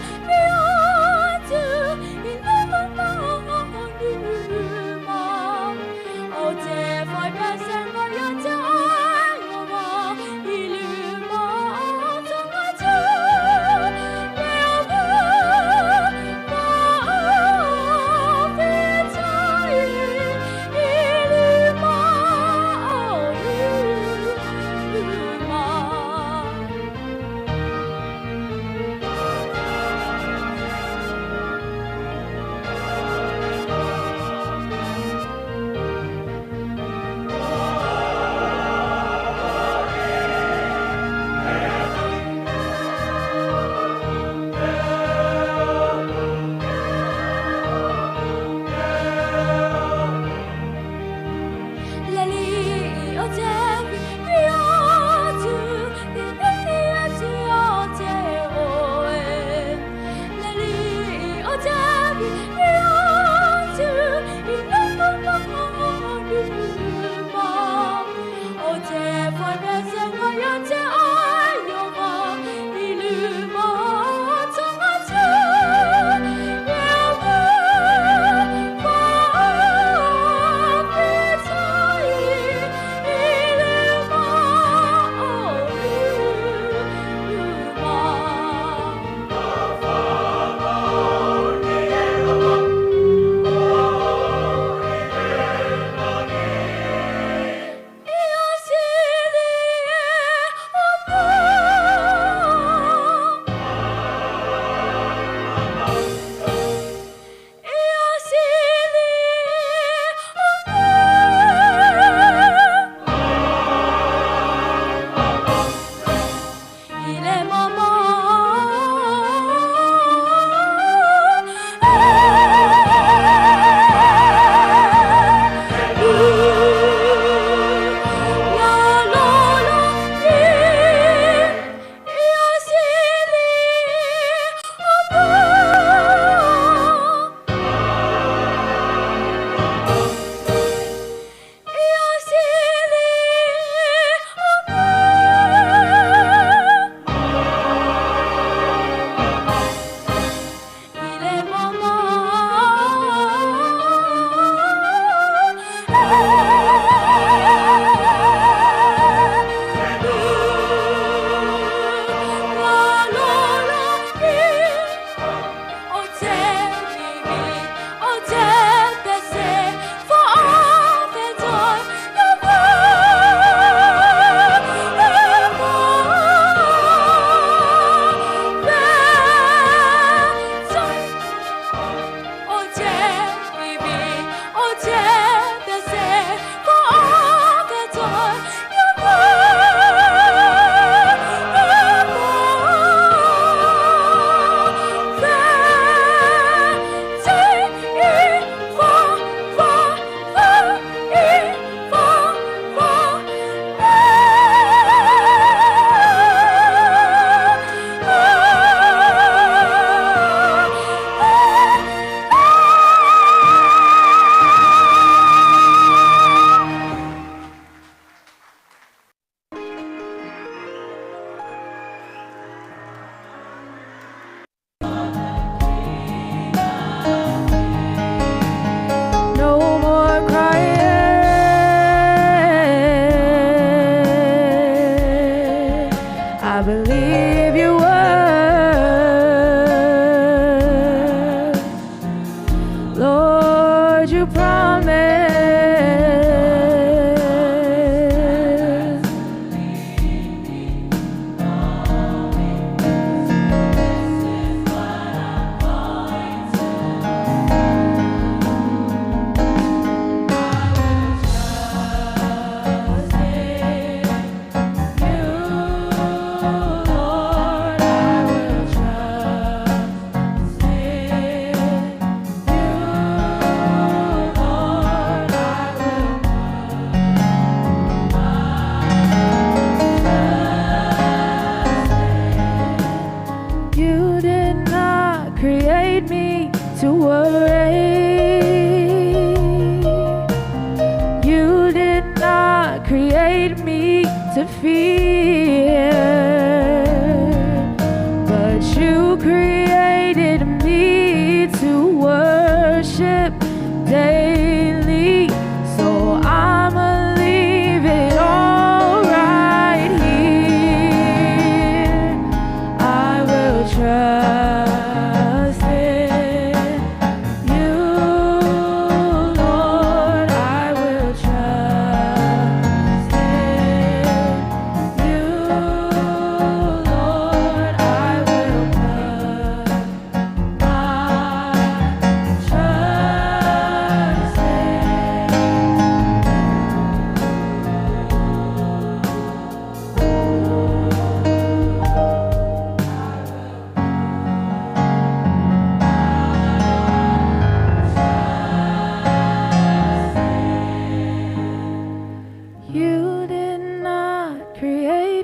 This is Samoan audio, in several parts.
Ia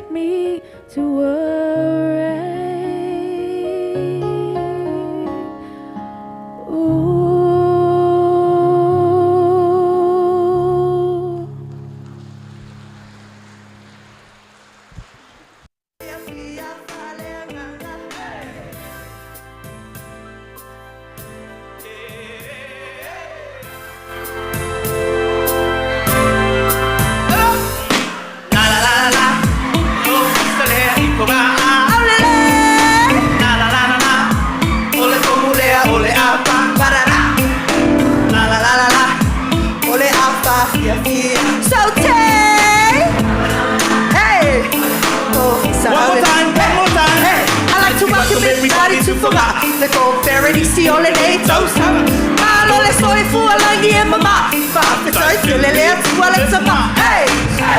take me to worry. Ooh. One more time, one more time. Hey, I like to welcome everybody to Fogaa. Le ko Verity o lenei tausaga. Malo le soifua lagi e mama. Faafetai tele le Atua le Tama. Hey,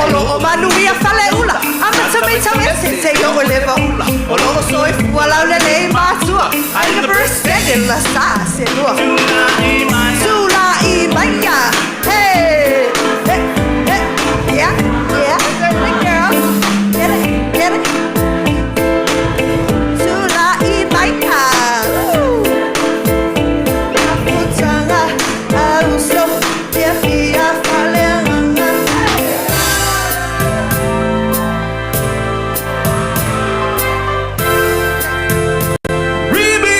o lo o manuia faleula. Amata mai tau ese te o le vaula. O lo o soifua laulelei matua. Aiga Bruce la sa se lua. Tula'i maia. Hey, hey, hey. Yeah, yeah. The girls. Get it, get it. Tula'i maia. Woo. Putanga auso fia fia faleagaga. Remix!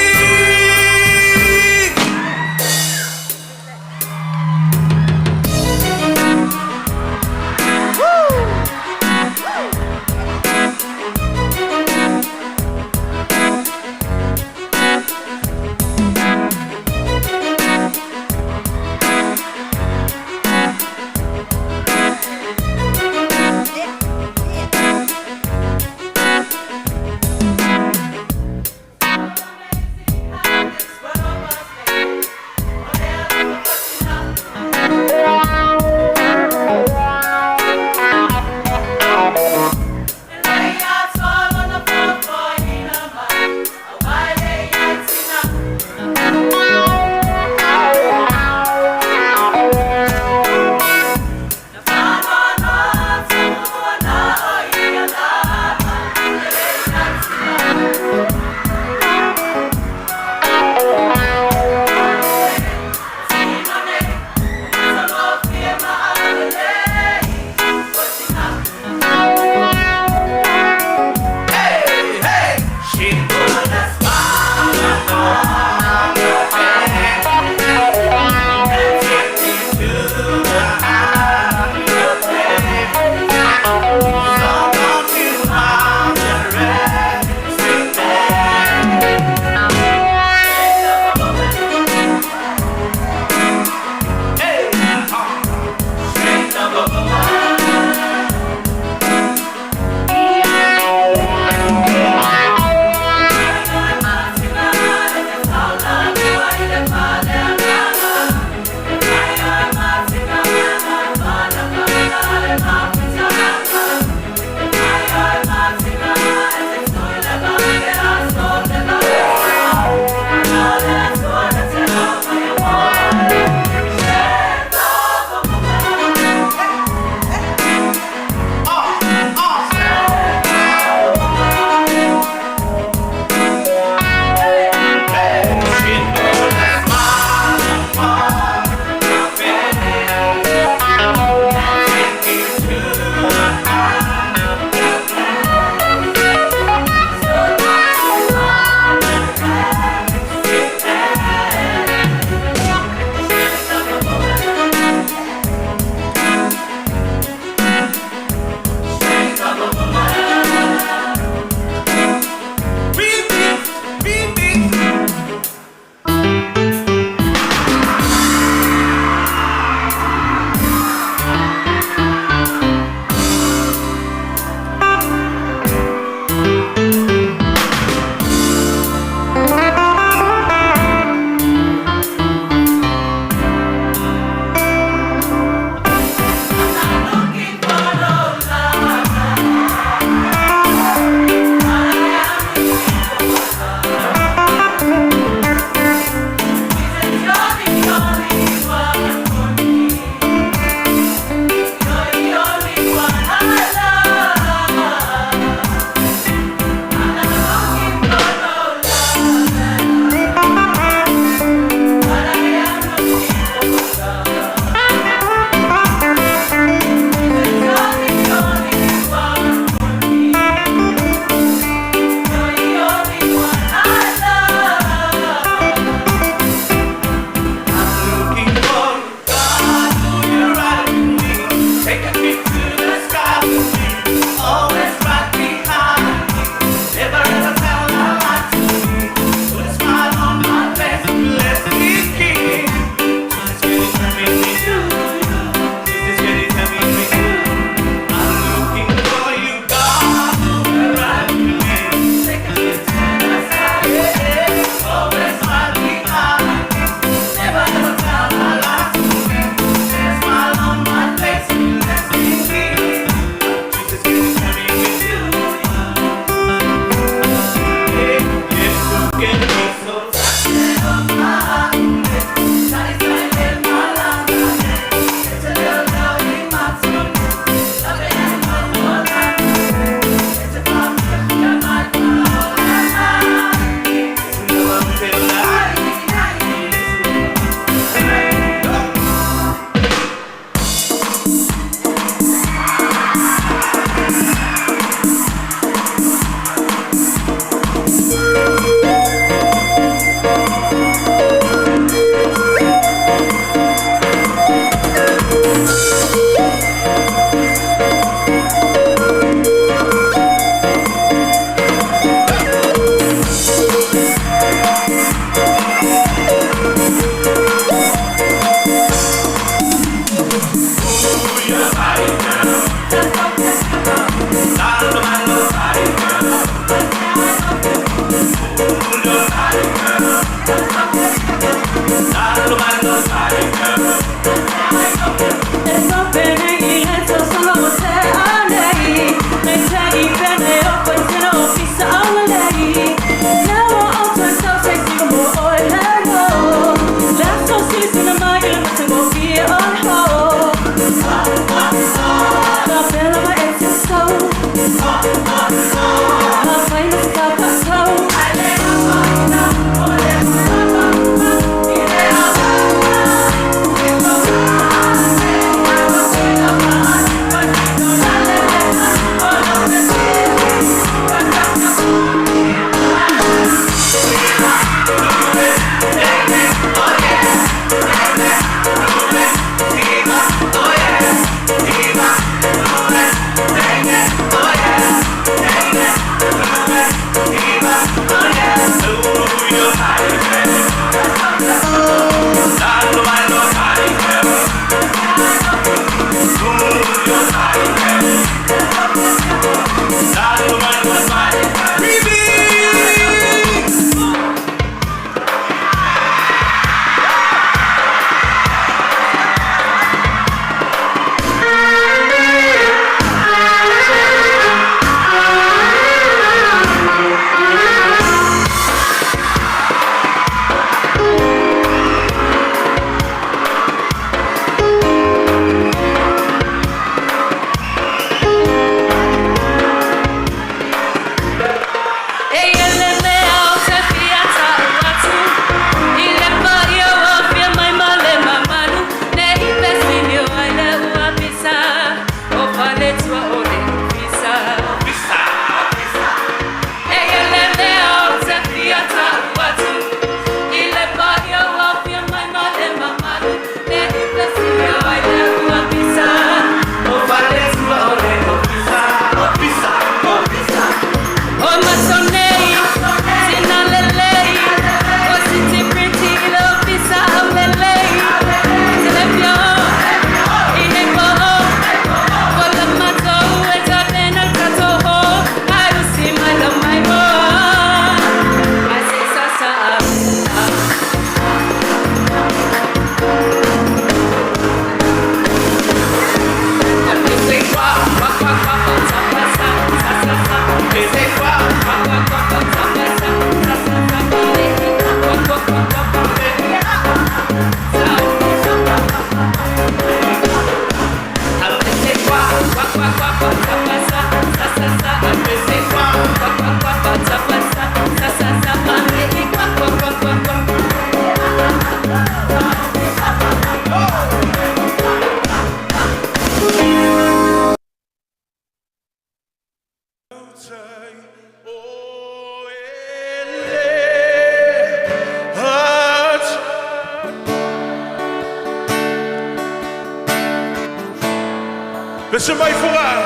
Pese mai Fogaa.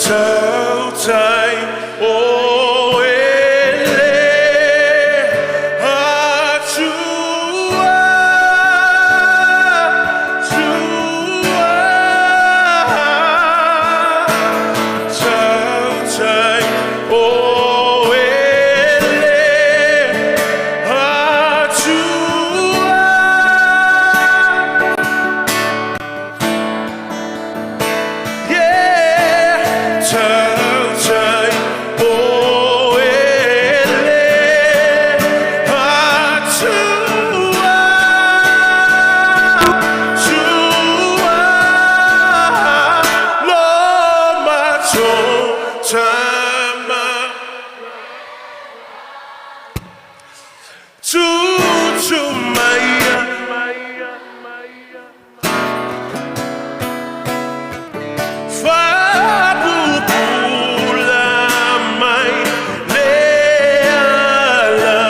Tautai o e le Atua, Tua. Tautai o e le Atua. Yeah, tautai o e le Atua, Tua. Lord, my tama. Tutu maia. Fapupula mai le ala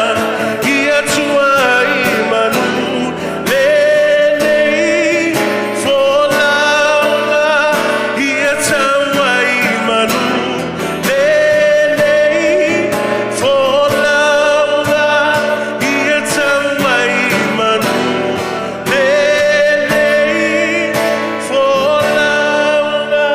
ia tuai manu lenei folauga ia tauai manu lenei folauga ia tauai manu lenei folauga.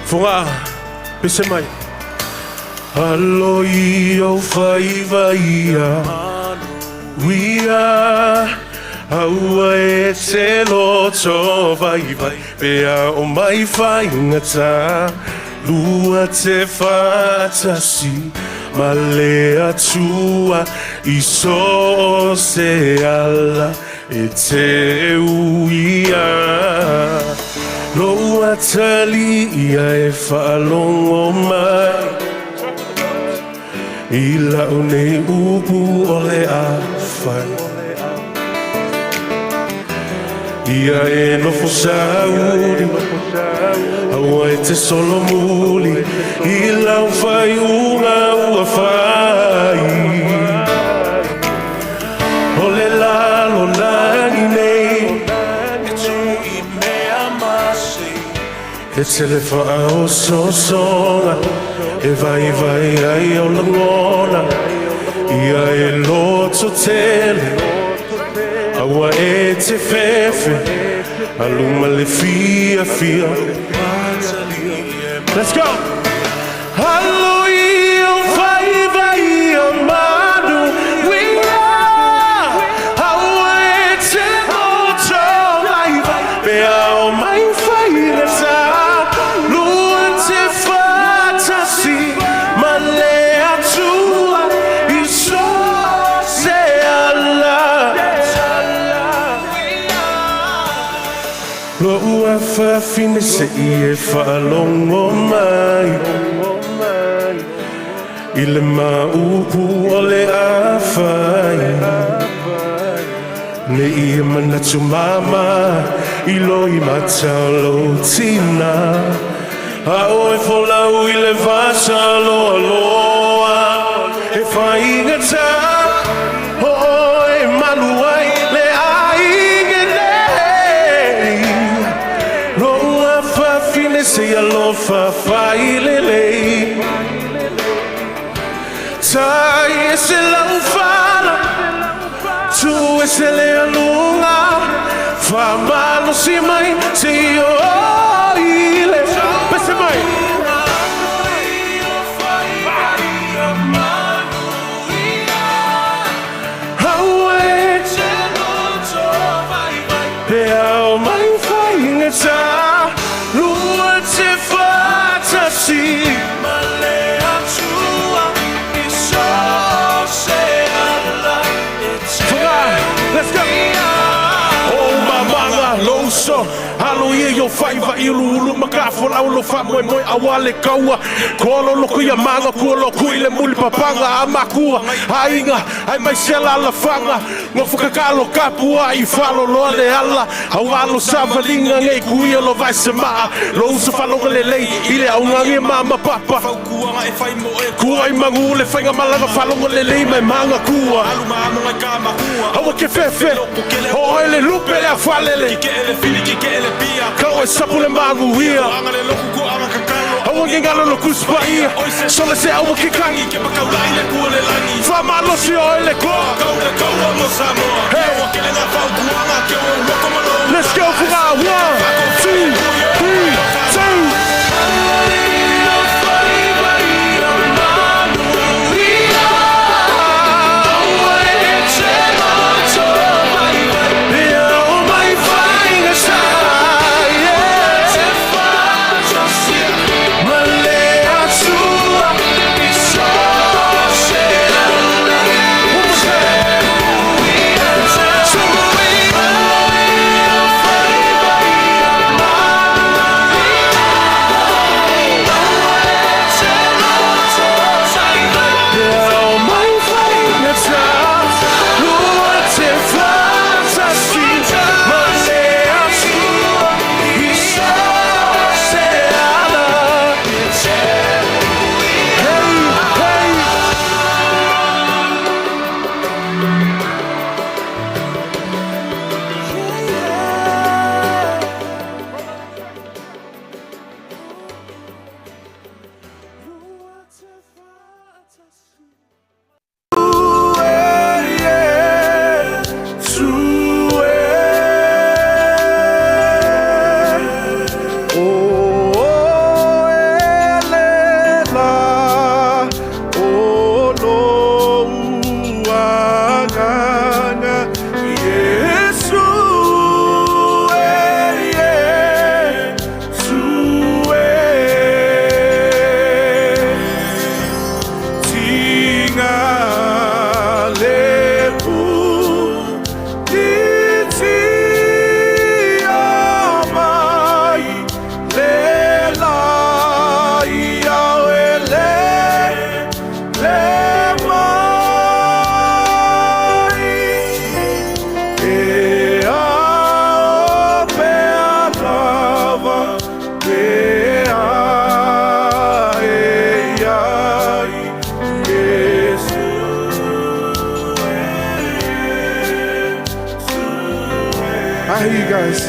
Fogaa, pese mai. Alo i o faiva ia Uia Aua e te loto vaivai Pea o mai faigata Lua te faatasi Ma le Atua I so o se ala E te uia Lou atalii ia e faalogo mai I lau nei upu o le a fai. Ia e nofo sauli Aua e te solomuli I lau faaiuga ua fai. O le lalolagi nei E tumu i mea mase E tele faaosoosoga E vaivai ai o lagona Ia e loto tele Aua e te fefe Alu ma le fiafia. Let's go! Alo i o faiva ia manu Uia Aua e te loto vaivai Pea o mai faigata Lua te faatasi Ma le Atua I so se ala Lou afafine sei e faalogo mai I le maʻupu o le afai Nei e manatu mama I loimata o lou tinā A oe folau i le vasa loaloa E faigata O oe malu ai le aiga nei Lou afafine se i alofa failelei Tai ese lau fala Tu ese le aluga Faamalosi mai se i oo i le Pese mai. Aua e Pea o mai faigata Lua te faatasi Ma le Atua I so uso Alo ia i o faiva i uluulu ma ka folau lo faamoemoe aua le kaua Kolo loko ia maga kua lo kui le muli papaga a makua aiga aemaise alaalafaga Nofo kakalo kapua i faaloloa le ala Aua lo savaliga nei kuia lo vaesemaa Lo uso faalogo lelei i le augage ma mapapa Kua i magu le faiga malaga faalogo lelei mai maga kua Aua ke fefe o oe le lupe le afalele Kau e sapu le maguia Aua ke ngalo lo kuspaia Sola se aua ke kangi Whamalosi o ele koa. Hey. Let's go for that. 1, 2, 3, 2. I hear you guys.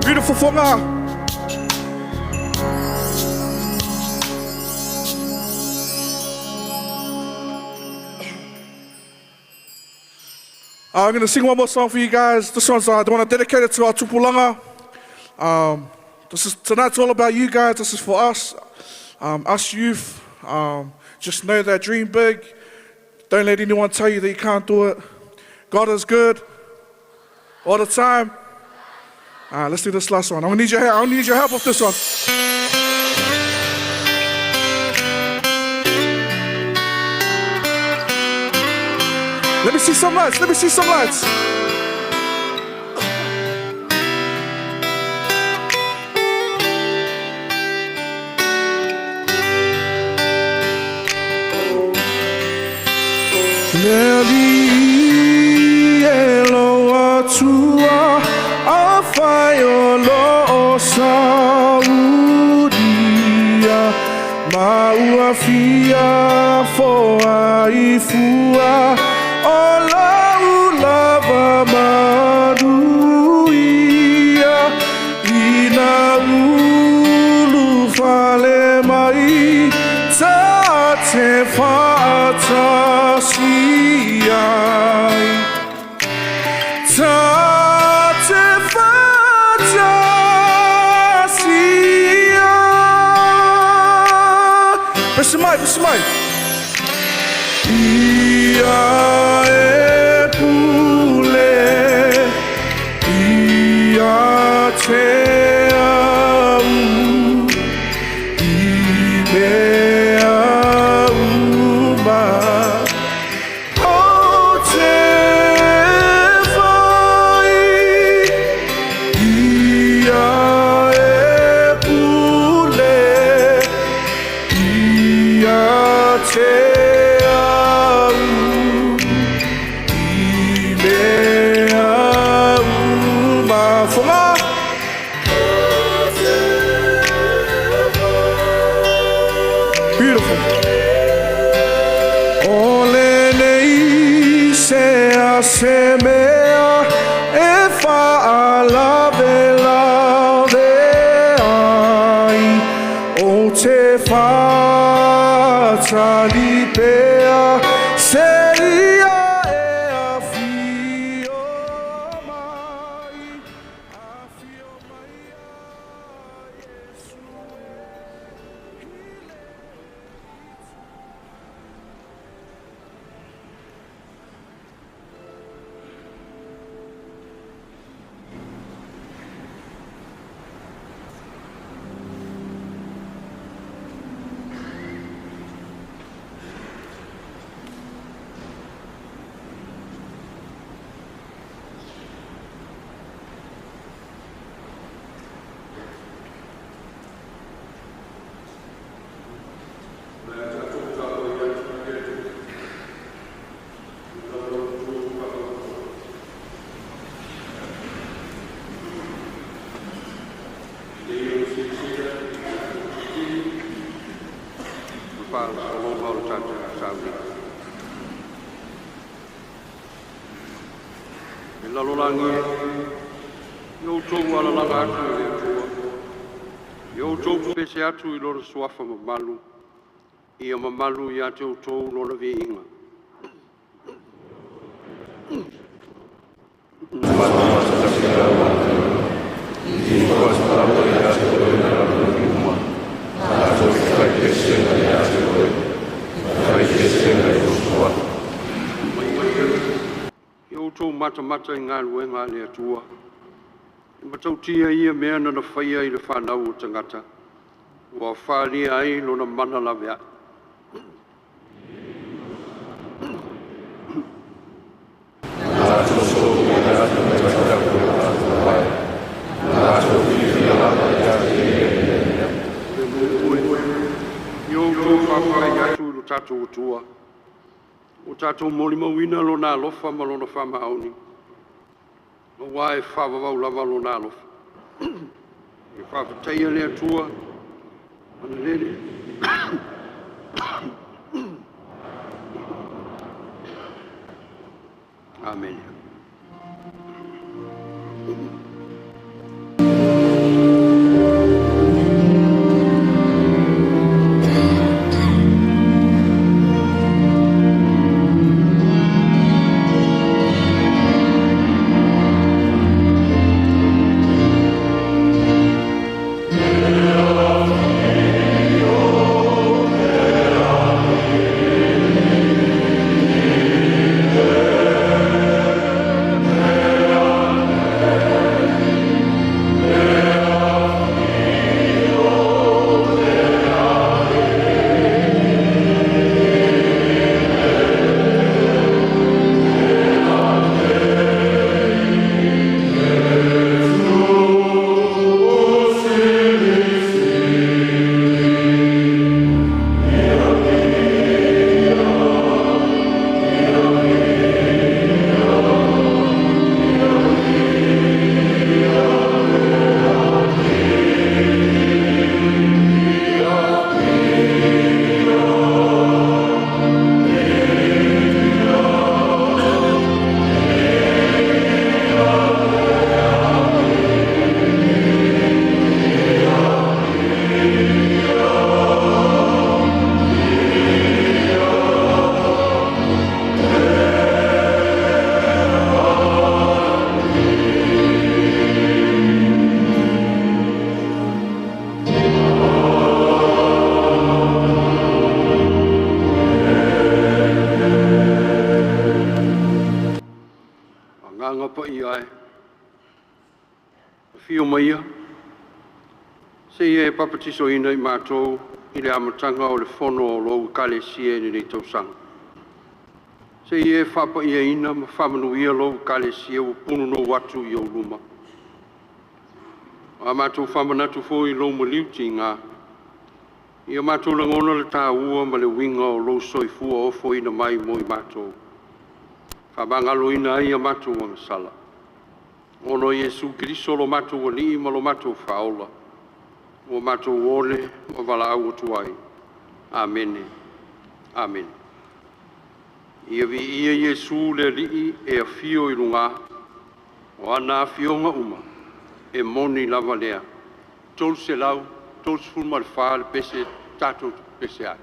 Beautiful Foga. I'm going to sing one more song for you guys. This one's I want to dedicate it to our tupulanga. This is tonight's all about you guys. This is for us, us youth. Just know that dream big. Don't let anyone tell you that you can't do it. God is good all the time. All right, let's do this last one. I'm gonna need your help. I'm gonna need your help with this one. Let me see some lights. Let me see some lights. Le alii e lou Atua, afai o lo o saunia. Ma ua fia foai fua o lau lava manuia ina ulufale mai ta te faatasi ai. Ta te faatasi ai. Pese mai, pese mai. Ia e pule ia te au i mea uma o te whai. Ia e pule ia te au i mea uma. Whanga! Beautiful. O lenei se a se mea e faalavelave ai o te faatali pea se ia e afio mai, afio mai a Iesu. Fa'aaloaloga o le tatou sauniga. E lalolagi e, ia outou alalaga atu i le Atua, ia outou pepese atu i Lona suafa mamalu, ia mamalu ia te outou Lona viiga. Ia outou matamata i galuega a le Atua, e matautia ia mea na na faia i le fanau o tagata, ua faaalia ai lona mana laveai. Ia outou faafetai atu i lo tatou Atua, ua tatou molimauina lona alofa ma lona faamaoni, aua e faavavau lava lona alofa. Ia faafetaia le Atua, lele. Amene. Afio maia, seia e papatisoina i matou i le amataga o le fono o lou Ekalesia i lenei tausaga. Seia e faapaiaina ma faamanuia lou Ekalesia ua punonou atu i ou luma. O a matou faamanatu foi i lou maliu tiga, ia matou lagona le taua ma le uiga o lou soifua ofoina mai mo i matou, faamagaloina ai a matou agasala. Ona o Iesu Keriso lo matou Alii ma lo matou Faaola, ua matou ole ma valaau atu ai. Amene. Amene. Ia viia Iesu le Alii e afio i luga, o ana afioga uma, e moni lava lea. 334 le pese tatou te pepese ai.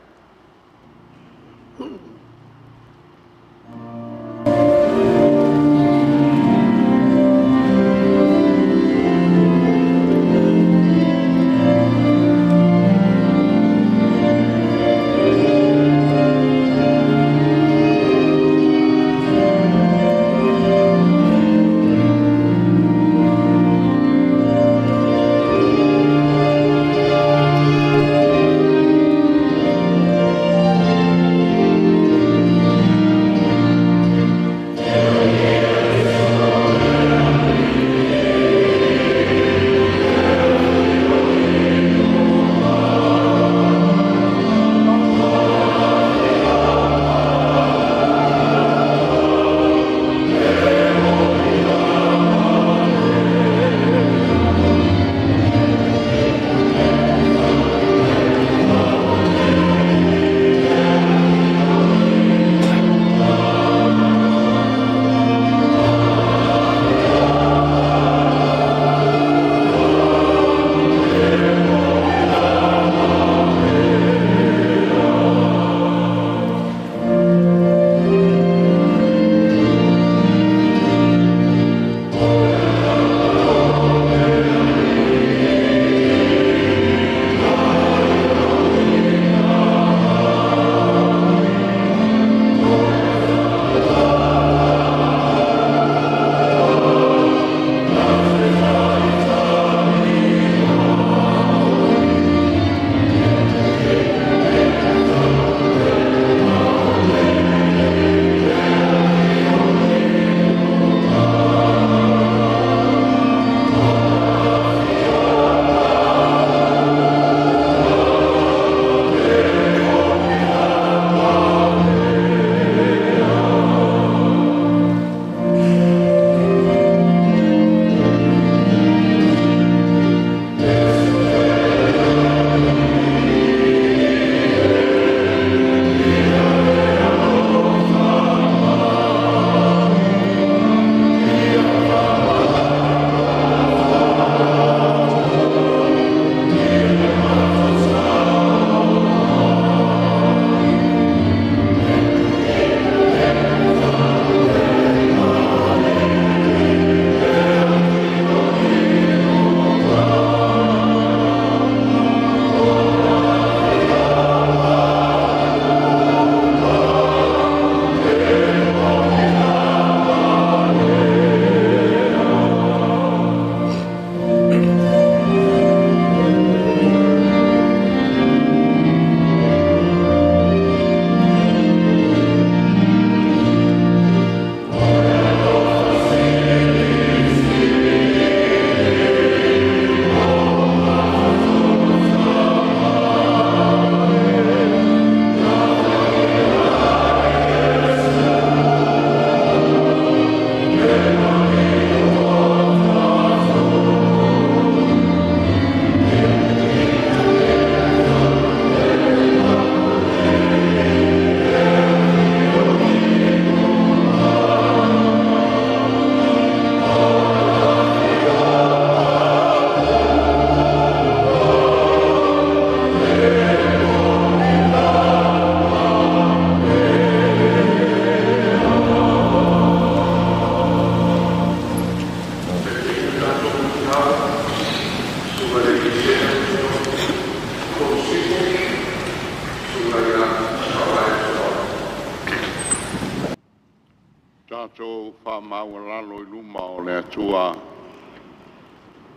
Tatou faamaualalo i luma o le Atua.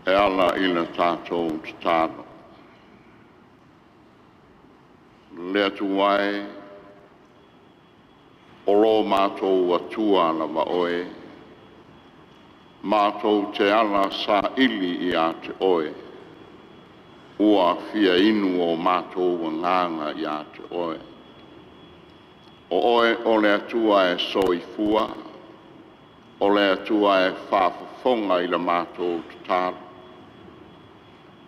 E ala i le tatou tatalo. Le Atua e, o lo matou Atua lava Oe, matou te ala saili ia te Oe, ua fia inu o matou agaga ia te Oe. O Oe o le Atua e soifua, o le Atua e faafofoga i la matou tatalo.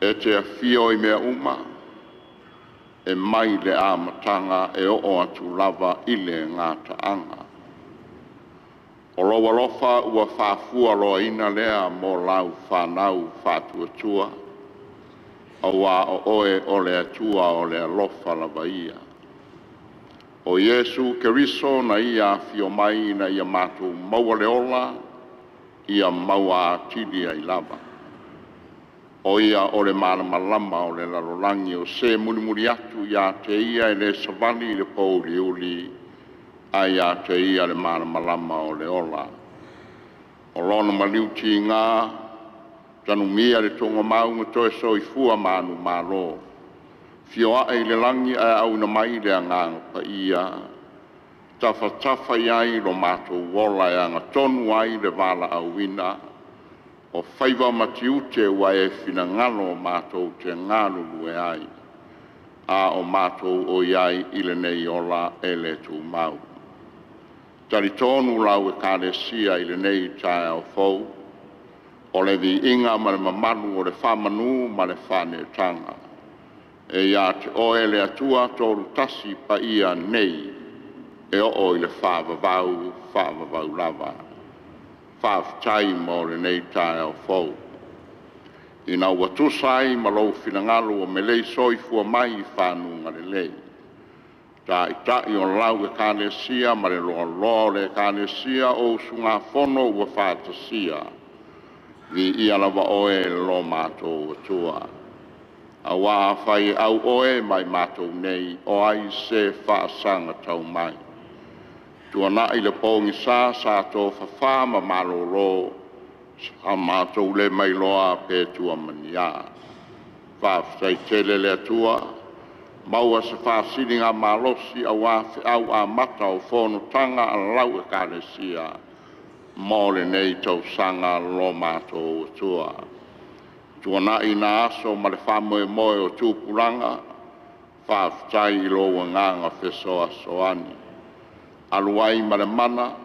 E te afio i mea uma, e mai le amataga e oo atu lava i le gataaga. O lou alofa ua faafualoaina lea mo lau fanau faatuatua, auā o Oe o le Atua o le alofa lava ia. O Iesu Keriso na Ia afio mai ina ia matou maua le ola, ia maua atili ai lava. O Ia o le malamalama o le lalolagi, o se mulimuli atu ia te Ia e le savali i le pouliuli, ae ia te Ia le malamalama o le ola. O Lona maliu tiga, tanumia le tuugamau ma toe soifua manumalo, fio ae i le lagi ae auina mai le Agaga Paia, tafatafa i ai lo matou ola e agatonu ai le valaauina o faiva ma tiute ua e finagalo matou te galulue ai, a o matou o i ai i lenei ola e le tumau. Talitonu lau Ekalesia i lenei taeao fou, o le viiga ma le mamalu o le faamanu ma le faaneetaga e ia te Oe le Atua Toolutasi Paia nei e oo i le faavavau, faavavau lava. Faafetai mo lenei taeao fou, ina ua tusa ai ma lou finagalo ua melei soifua mai i fanuga lelei. Taitai o lau Ekalesia ma le loaloa o le Ekalesia o usugafono ua faatasia, viia lava Oe e lo matou Atua. Aua afai e au Oe ma i matou nei, o ai se faasaga tau mai? Tuanai le pogisa sa tofafa ma malolo, sa matou le mailoa pe tua ma ni a. Faafetai tele le Atua, maua se faasiligamalosi aua feau amata o fonotaga a lau Ekalesia mo lenei tausaga lo matou Atua. Tuanai na aso ma le faamoemoe o tupulaga, faafetai i lou agaga fesoasoani. Alu ai ma le mana,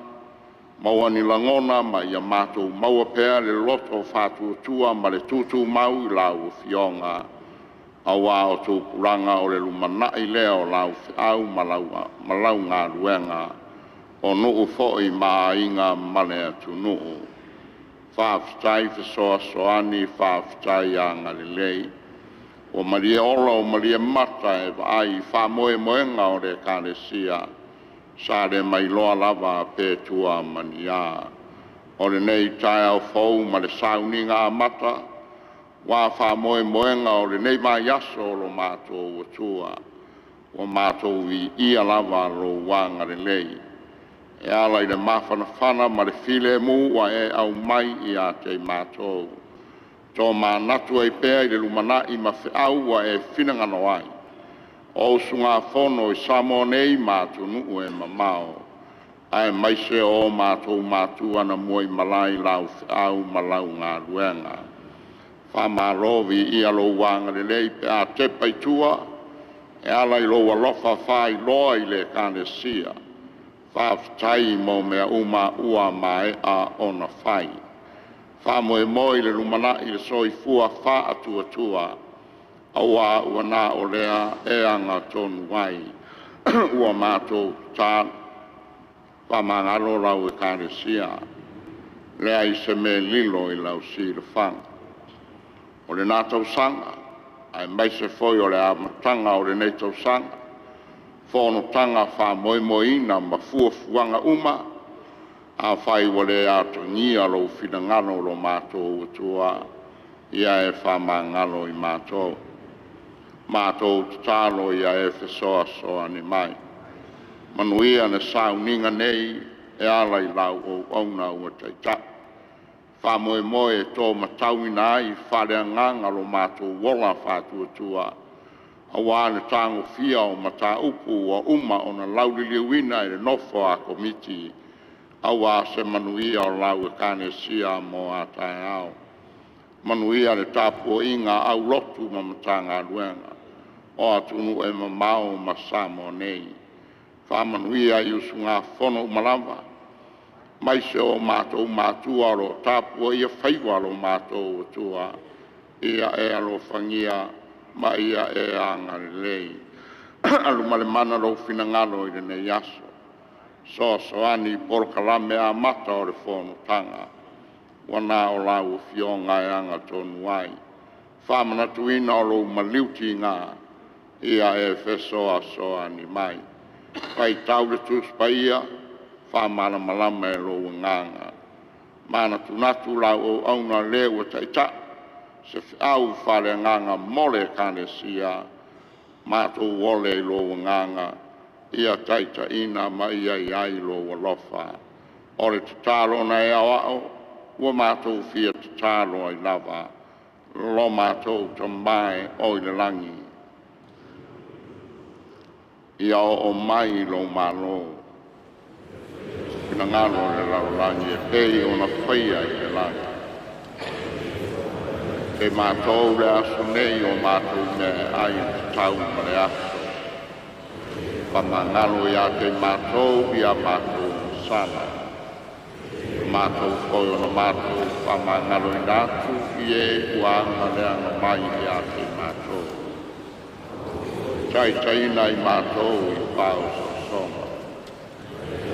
maua ni lagona ma ia matou maua pea le loto faatuatua ma le tutumau i lau Afioga, aua o tupulaga o le lumanai lea o lau feau ma lau galuega, o nuu foi ma aiga ma le atunuu. Faafetai fesoasoani, faafetai agalelei. Ua malie ola ua malie mata e vaai i faamoemoega o le Ekalesia, sa le mailoa lava pe tua ma ni a. O lenei taeao fou ma le sauniga amata, ua faamoemoega o lenei vaiaso o lo matou Atua, ua matou viia lava lou agalelei e ala i le mafanafana ma le filemu ua e aumai ia te i matou. Tomanatu ai pea i le lumanai ma feau ua e finagalo ai, o usugafono i Samoa nei ma atunuu e mamao, aemaise o matou matua na muaimalae i lau feau ma lau galuega. Faamalo viia lou agalelei pe a tepa i tua e ala i lou alofa faailoa i le Ekalesia. Faafetai mo mea uma ua maea ona fai. Faamoemoe i le lumanai le soifua faatuatua, aua ua na o lea e agatonu ai. Ua matou tatalo, faamagalo lau Ekalesia, leai se mea e lilo i lau silafaga. O lena tausaga aemaise foi o le amataga o lenei tausaga, fonotaga faamoemoeina ma fuafuaga uma, afai ua le atagia lou finagalo lo matou Atua, ia e faamagalo i matou. Matou tatalo ia e fesoasoani mai. Manuia le sauniga nei e ala i lau auauna ua taitai. Faamoemoe e tomatauina ai faaleagaga lo matou ola faatuatua aua le tagofia o mataupu ua uma ona lauliliuina e le nofo a Komiti aua se manuia o lau Ekalesia mo a taeao. Manuia le tapuaiga a aulotu ma Matagaluega o atunuu e mamao ma Samoa nei. Faamanuia i usugafono uma lava, aemaise o matou matua o lo o tapuaia faiva lo matou Atua, ia e alofagia ma ia e agalelei. Alumalemana lou finagalo i lenei aso, fesoasoani i polokalame amata o le fonotaga, ua na o lau Afioga e agatonu ai. Faamanatuina o lou maliu tiga, ia e fesoasoani mai. Faitau le Tusi Paia, faamalamalama e lou Agaga. Manatunatu lau auauna le ua taitai se feau faaleagaga mo le Ekalesia, matou ole i lou Agaga, ia taitaiina ma ia i ai lou alofa. O le tatalo na e aoao ua matou fia tatalo ai lava, lo matou Tama e oo i le lagi, ia oo mai lou Malo, finagalo o le lalolagi e pei ona faia i le lagi. E matou le aso nei o matou mea e ai e tatau ma le aso. Faamagalo ia te matou ia matou sala. Matou foi ona matou faamagaloina atu i e ua agaleaga mai ia te matou. Taitaiina i matou i faaosoosoga.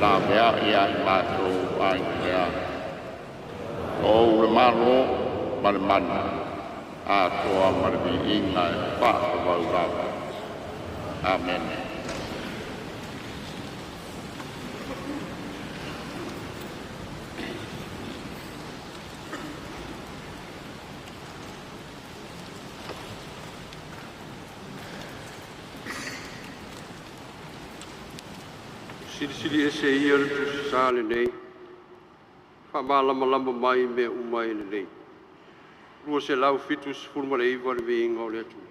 Laveai ia i matou ai le leaga. O le Malo ma le mana, atoa ma le viiga e faavavau lava. Amene. Silisili Ese ia le Tusi Sa lenei, faamalamalama mai mea uma e lelei. 279 le viiga o le Atua.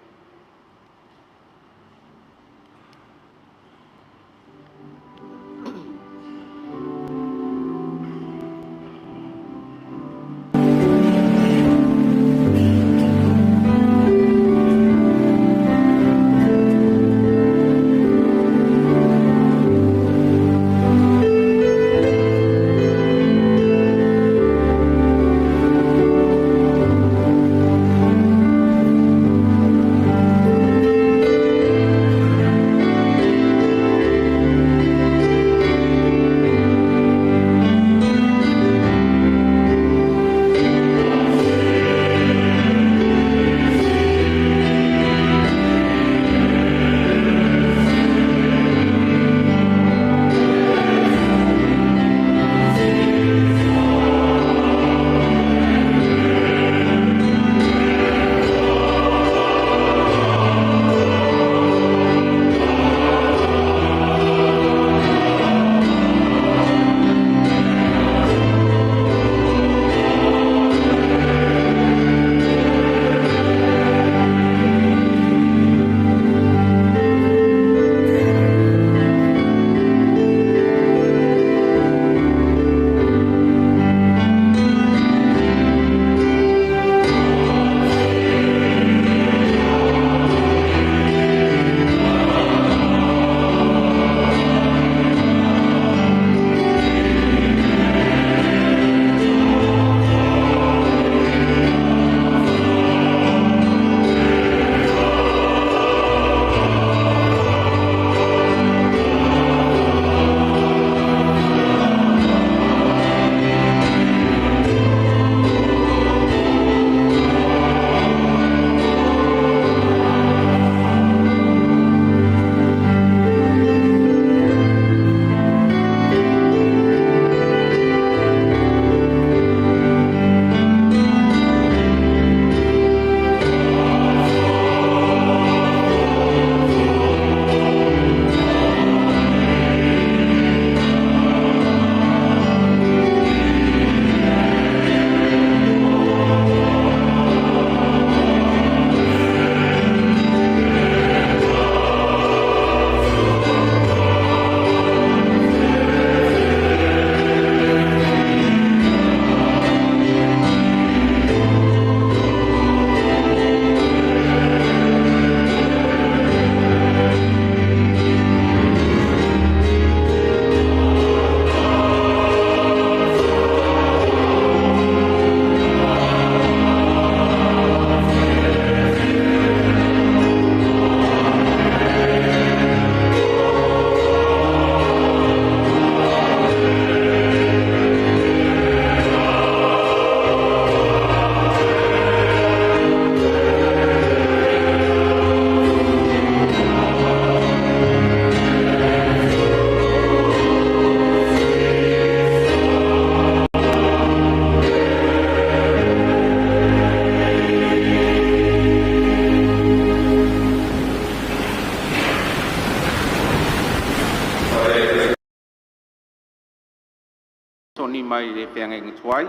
lesoni mai le feagaiga tuai.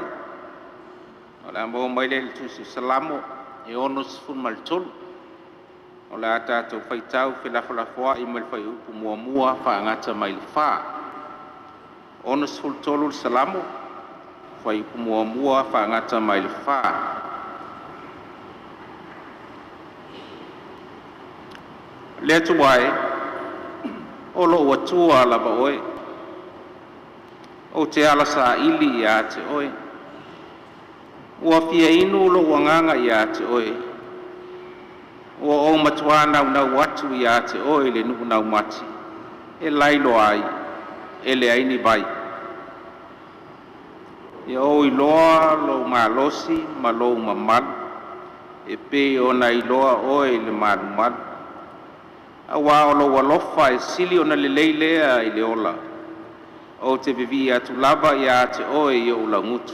O le a maua mai lea i le tusi o Salamo e 63. O le a tatou faitau felafolafoai mai le fuaiupu 1 faagata mai le 4. 63 le Salamo, fuaiupu 1 faagata mai le 4. Le Atua e, o lou Atua lava Oe, ou te ala saili ia te Oe. Ua fia inu lou agaga ia te Oe, ua ou matuā naunau atu ia te Oe i le nuu naumati e lailoa ai, e leai ni vai. Ia ou iloa lou malosi ma lou mamalu, e pei ona iloa Oe i le malumalu. Auā o lou alofa e sili ona lelei lea i le ola. Ou te vivii atu lava ia te Oe i ou laugutu.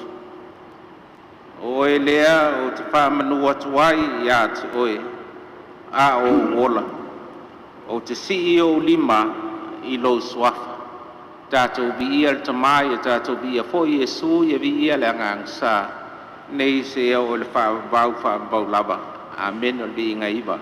O Oe lea ou te faamanu atu ai ia te Oe, a o ou ola. Ou te sii ou lima i lou Suafa. Tatou viia le Tama, ia tatou viia foi Iesu, ia viia le Agaga Sa, nei seia oo i le faavavau, faavavau lava. Amene. O le viiga iva.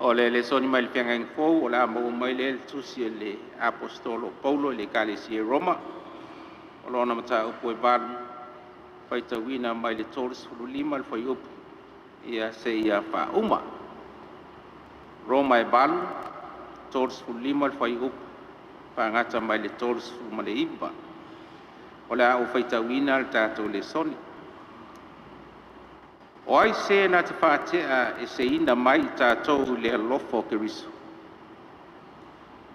O le lesoni mai le Feagaiga Fou o le a maua mai lea i le tusi a le Aposetolo o Paulo i le Ekalesia i Roma, o lona mataupu e 8, faitauina mai le 35 le fuaiupu ia seia faauma. Roma e 8, 35 le fuaiupu faagata mai le 39. O le a ou faitauina le tatou lesoni. O ai se na te faate'aeseina mai i tatou i le alofa o Keriso?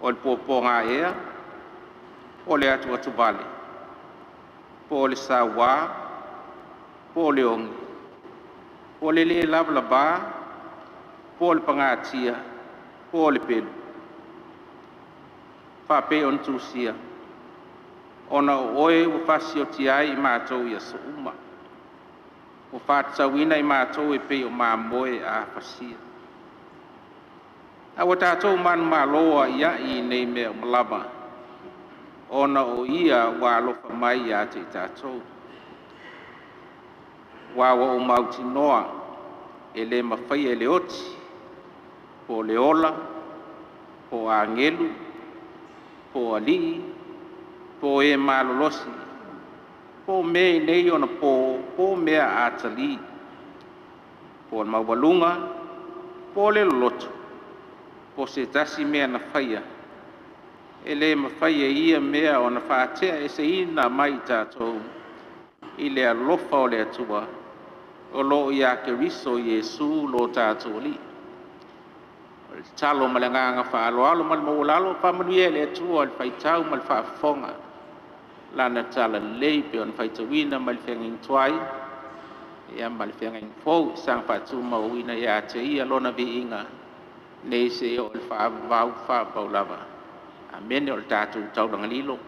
O le puapuaga ea, po o le atuatuvale, po o le sauā, po o le ogi, po o le lē lavalava, po o le pagatia, po o le pelu? Faapei ona tusia, “Ona o Oe ua fasioti ai i matou i aso uma, ua faatatauina i matou e pei o mamoe a fasia.” A ua tatou manumalo a'ia'i i nei mea uma lava, ona o Ia ua alofa mai ia te i tatou. Aua ua ou mautinoa, e lē mafaia e le oti, po o le ola, po o agelu, po o alii, po o e malolosi, po o mea i nei onapō, po o mea atalī, po o le maualuga, po o le loloto, po o se tasi mea na faia, e le mafai e ia mea ona faate'aeseina mai i tatou i le alofa o le Atua o lo o ia Keriso Iesu lo tatou Alii. O le tatalo ma le agaga faaaloalo ma le maualalo, faamanuia e le Atua i le faitau ma le faafofoga Lana talalelei pei ona faitauina mai le Feagaiga Tuai ia ma le Feagaiga Fou. Saga faatumauina ia te Ia Lona viiga nei seia oo i le faavavau, faavavau lava. Amene. O le tatou taulaga lilo.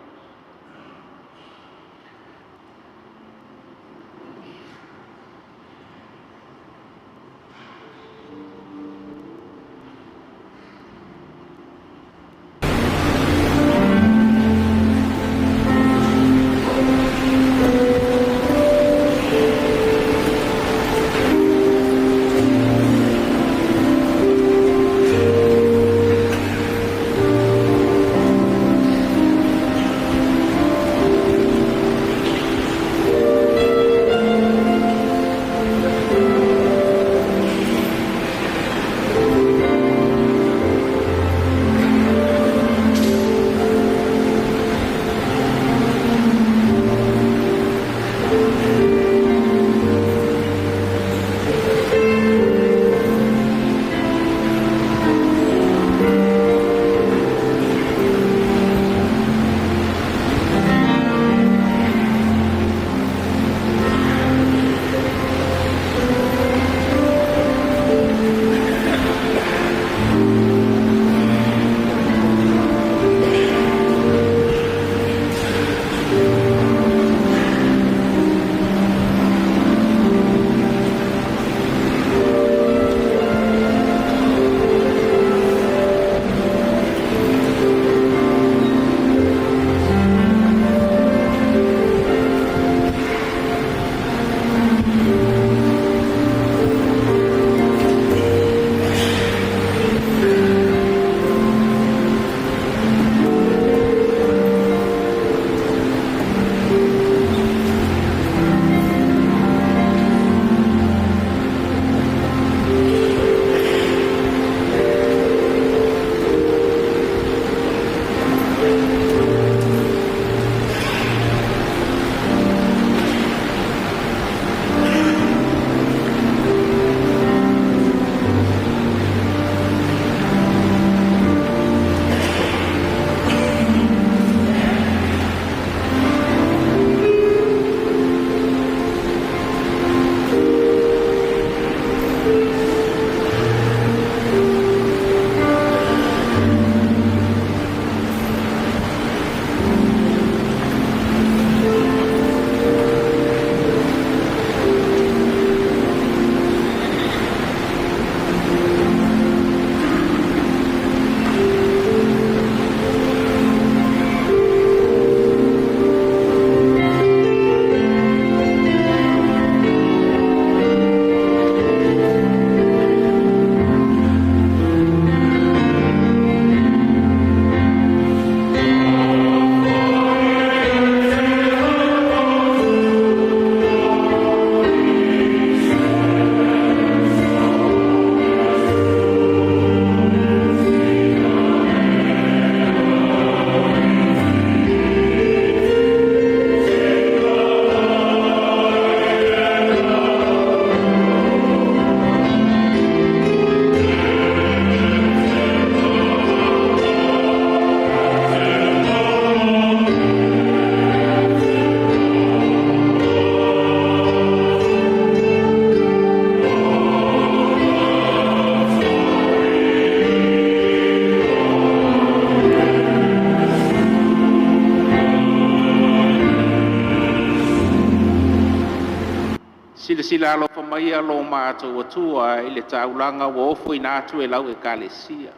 Silasila alofa maia lo matou Atua i le taulaga ua ofoina atu e lau Ekalesia.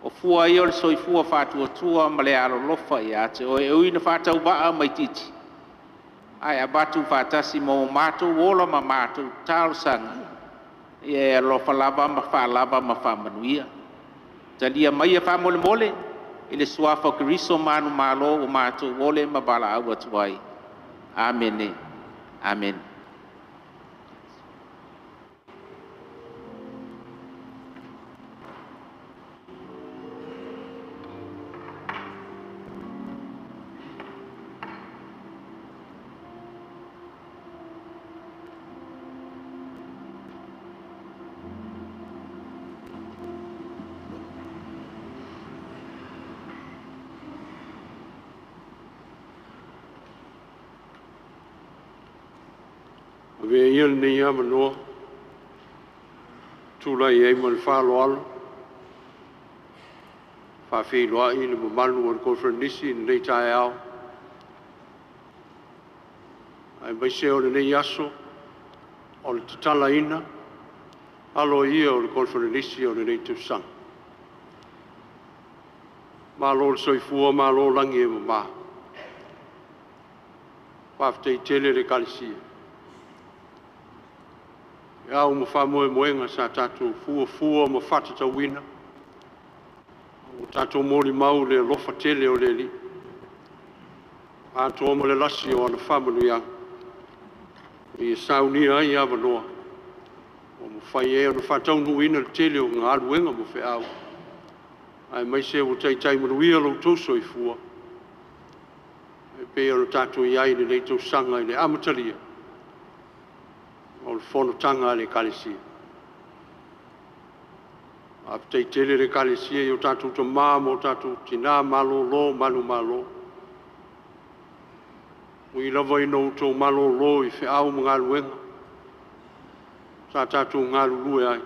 O fua ia o le soifua faatuatua ma le alolofa ia te oe, e ui ina faatauvaa ma itiiti, ae avatu faatasi ma o matou ola ma matou talosaga, ia e alofa lava ma faalava ma faamanuia. Talia maia faamolemole i le suafa o Keriso manumalo ua matou ole ma valaau atu ai. Amene. Amene. Avea ia lenei avanoa e tulai ai ma le faaaloalo e faafeiloai le mamalu o le Koneferenisi i lenei taeao, aemaise o lenei aso o le tatalaina aloaia o le Koneferenisi o lenei tausaga. Malo le soifua malo lagi e mama. Faafetai tele le Ekalesia e au ma faamoemoega sa tatou fuafua ma faatatauina, ua tatou molimau i le alofa tele o le Alii, atoa ma le lasi o ana faamanuiaga, ia saunia ai avanoa ua mafai ai ona faataunuuina le tele o galuega ma feau, aemaise ua taitai manuia lo outou soifua, e pei ona tatou i ai i lenei tausaga i le amatalia o le fonotaga a le Ekalesia. Faafetai tele le Ekalesia i o tatou tama ma o tatou tina malolo manumalo. Ui lava ina outou malolo i feau ma galuega sa tatou galulue ai,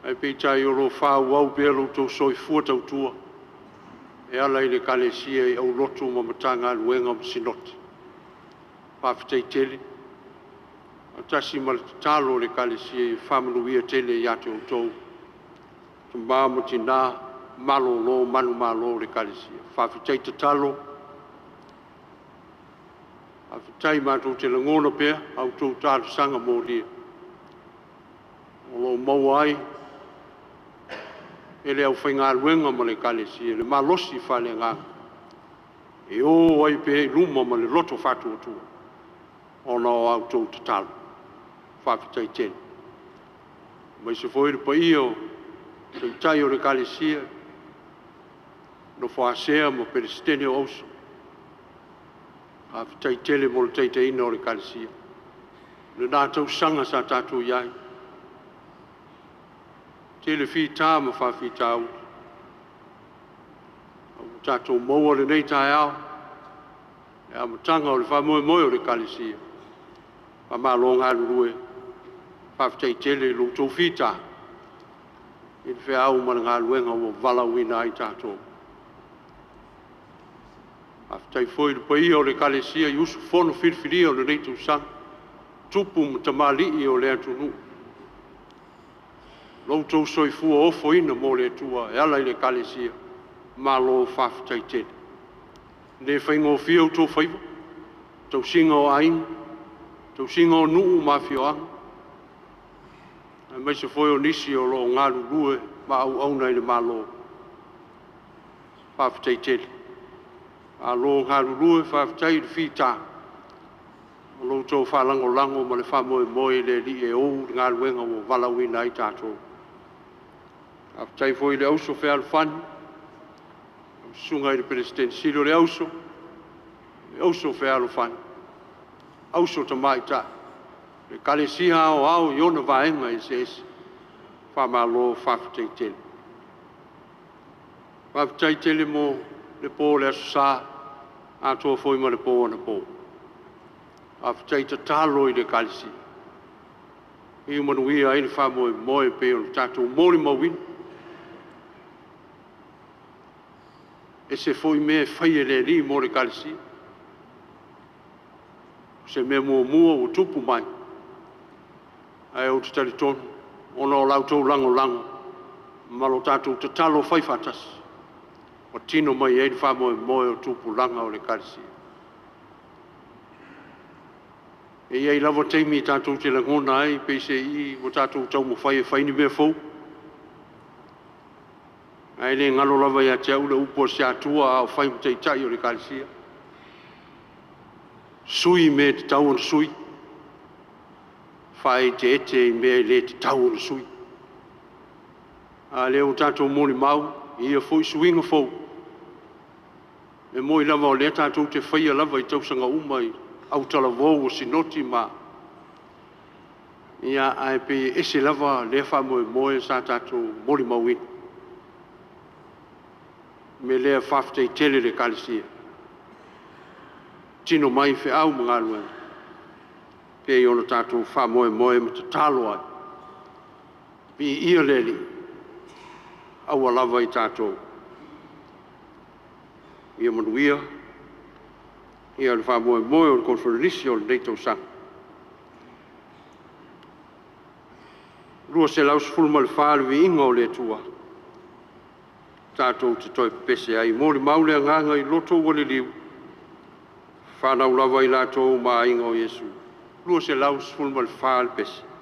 ae peitai o lo o faaauau pea lo outou soifua tautua e ala i le Ekalesia i aulotu ma Matagaluega ma Sinoti. Faafetai tele. Faatasi ma le tatalo a le Ekalesia ia faamanuia tele ia te outou, tama ma tina malolo manumalo o le Ekalesia. Faafetai tatalo, faafetai matou te lagona pea a outou talosaga molia o lo o maua ai e le aufaigaluega ma le Ekalesia le malosi faaleagaga e o ai pea i luma ma le loto faatuatua ona o a outou tatalo. Faafetai tele. Aemaise foi le paia o Taitai o le Ekalesia, Nofo a Sea ma Peresetene o Auso, faafetai tele mo le taitaiina o le Ekalesia. O lena tausaga sa tatou i ai, tele fita ma faafitauli, a ua tatou maua lenei taeao, le amataga o le faamoemoe o le Ekalesia. Faamalo galulue, faafetai tele i lo outou fita i le feau ma le galuega ua valaauina ai tatou. Faafetai foi i le paia o le Ekalesia i usufono filifilia o lenei tausaga, tupu ma tamalii o le atunuu, lo outou soifua ofoina mo le Atua e ala i le Ekalesia, malo faafetai tele. E le faigofie outou faiva, tausiga o aiga, tausiga o nuu ma afioaga, aemaise foi o nisi o lo o galulue ma auauna i le Malo. Faafetai tele. Malo galulue, faafetai i le fita o lo outou faalagolago ma le faamoemoe i le Alii e ou le galuega ua valaauina ai tatou. Faafetai foi i le auso fealofani, lau susuga i le Peresetene Sili o le Auso, le Auso fealofani, Auso Tamaitai, le Ekalesia Aoao i ona vaega eseese, faamalo faafetai tele. Faafetai tele mo le po o le Aso Sa, atoa foi ma le po anapo. Faafetai tatalo i le Ekalesia, ia manuia ai le faamoemoe e pei ona tatou molimauina. E ese foi mea e fai e le Alii mo le Ekalesia. se mea muamua ua tupu mai, ae ou te talitonu ona o la outou lagolago ma lo tatou tatalo faifaatasi ua tino mai ai le faamoemoe o tupulaga o le Ekalesia. E i ai lava taimi tatou te lagona ai peiseai ua tatou taumafai e fai ni mea fou, ae le galo lava ia te au le upu a si Atua a o fai ma taitai o le Ekalesia, sui mea e tatau ona sui, faaeteete i mea e le tatau ona sui. A o lea ua tatou molimau i ia foi suiga fou, e moni lava o lea tatou te faia lava i tausaga uma i autalavou o sinoti ma… ae pei e ese lava lea faamoemoe sa tatou molimauina. O le mea lea faafetai tele i le Ekalesia, tino mai feau ma galuega e pei ona tatou faamoemoe ma tatalo ai, viia le Alii, aua lava i tatou. Ia manuia le faamoemoe o le Koneferenisi o lenei tausaga. 214 Le Viiga o le Atua, tatou te toe pepese ai. E molimau le agaga i loto ua liliu, fanau lava i latou ma aiga o Iesu. 214 le pese.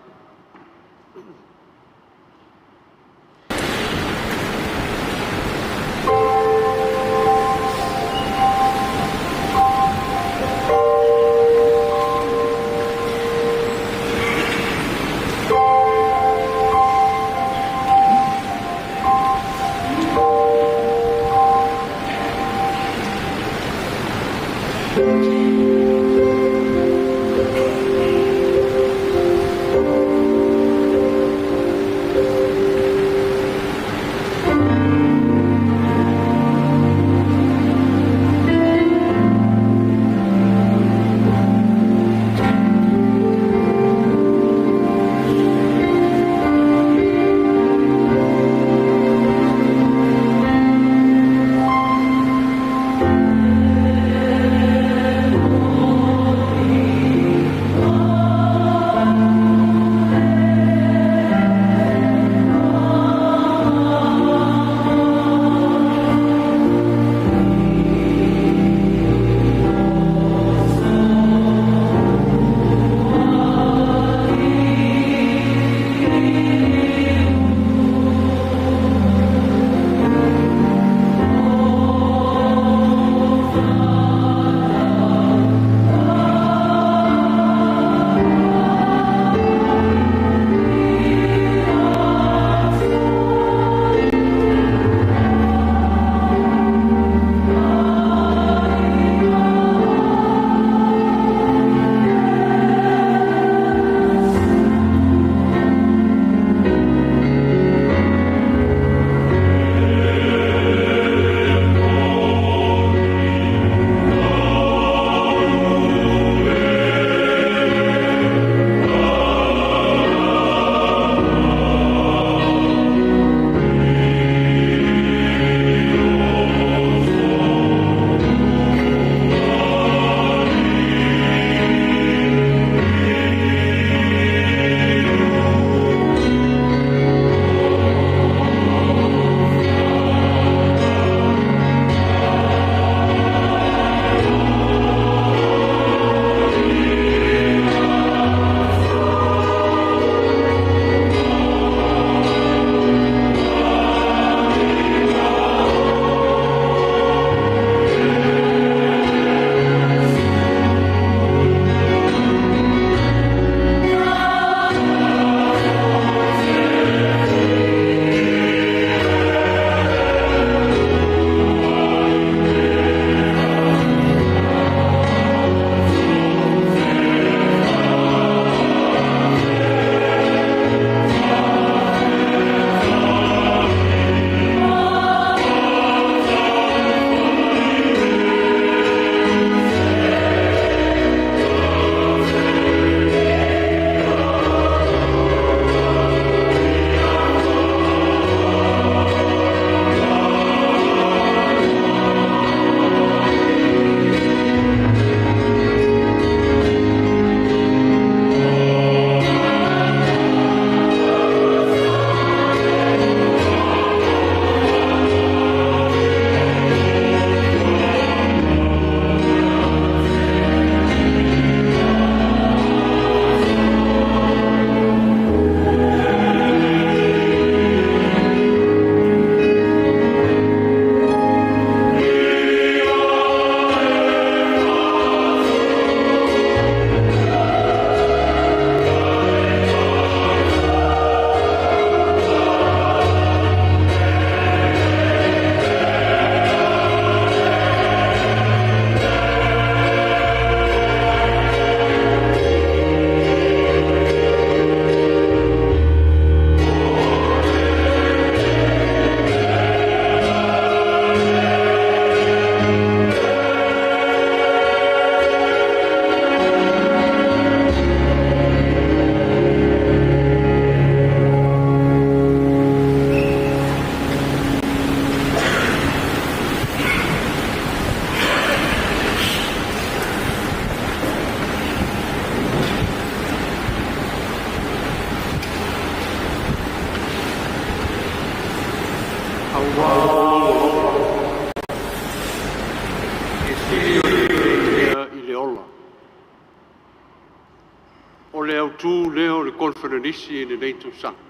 autū lea o le Koneferenisi i lenei tausaga.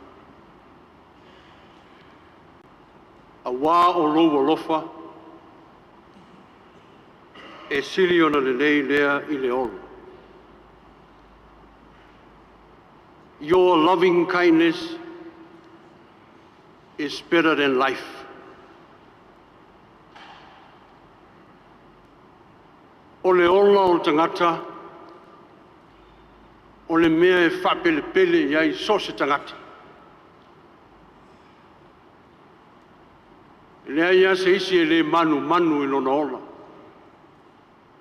Auā o lou alofa, e sili ona lelei lea i le ola. Your loving kindness is better than life. O le ola o le tagata, o le mea e faapelepele i ai so o se tagata. E leai lava se isi e le manumanu i lona ola.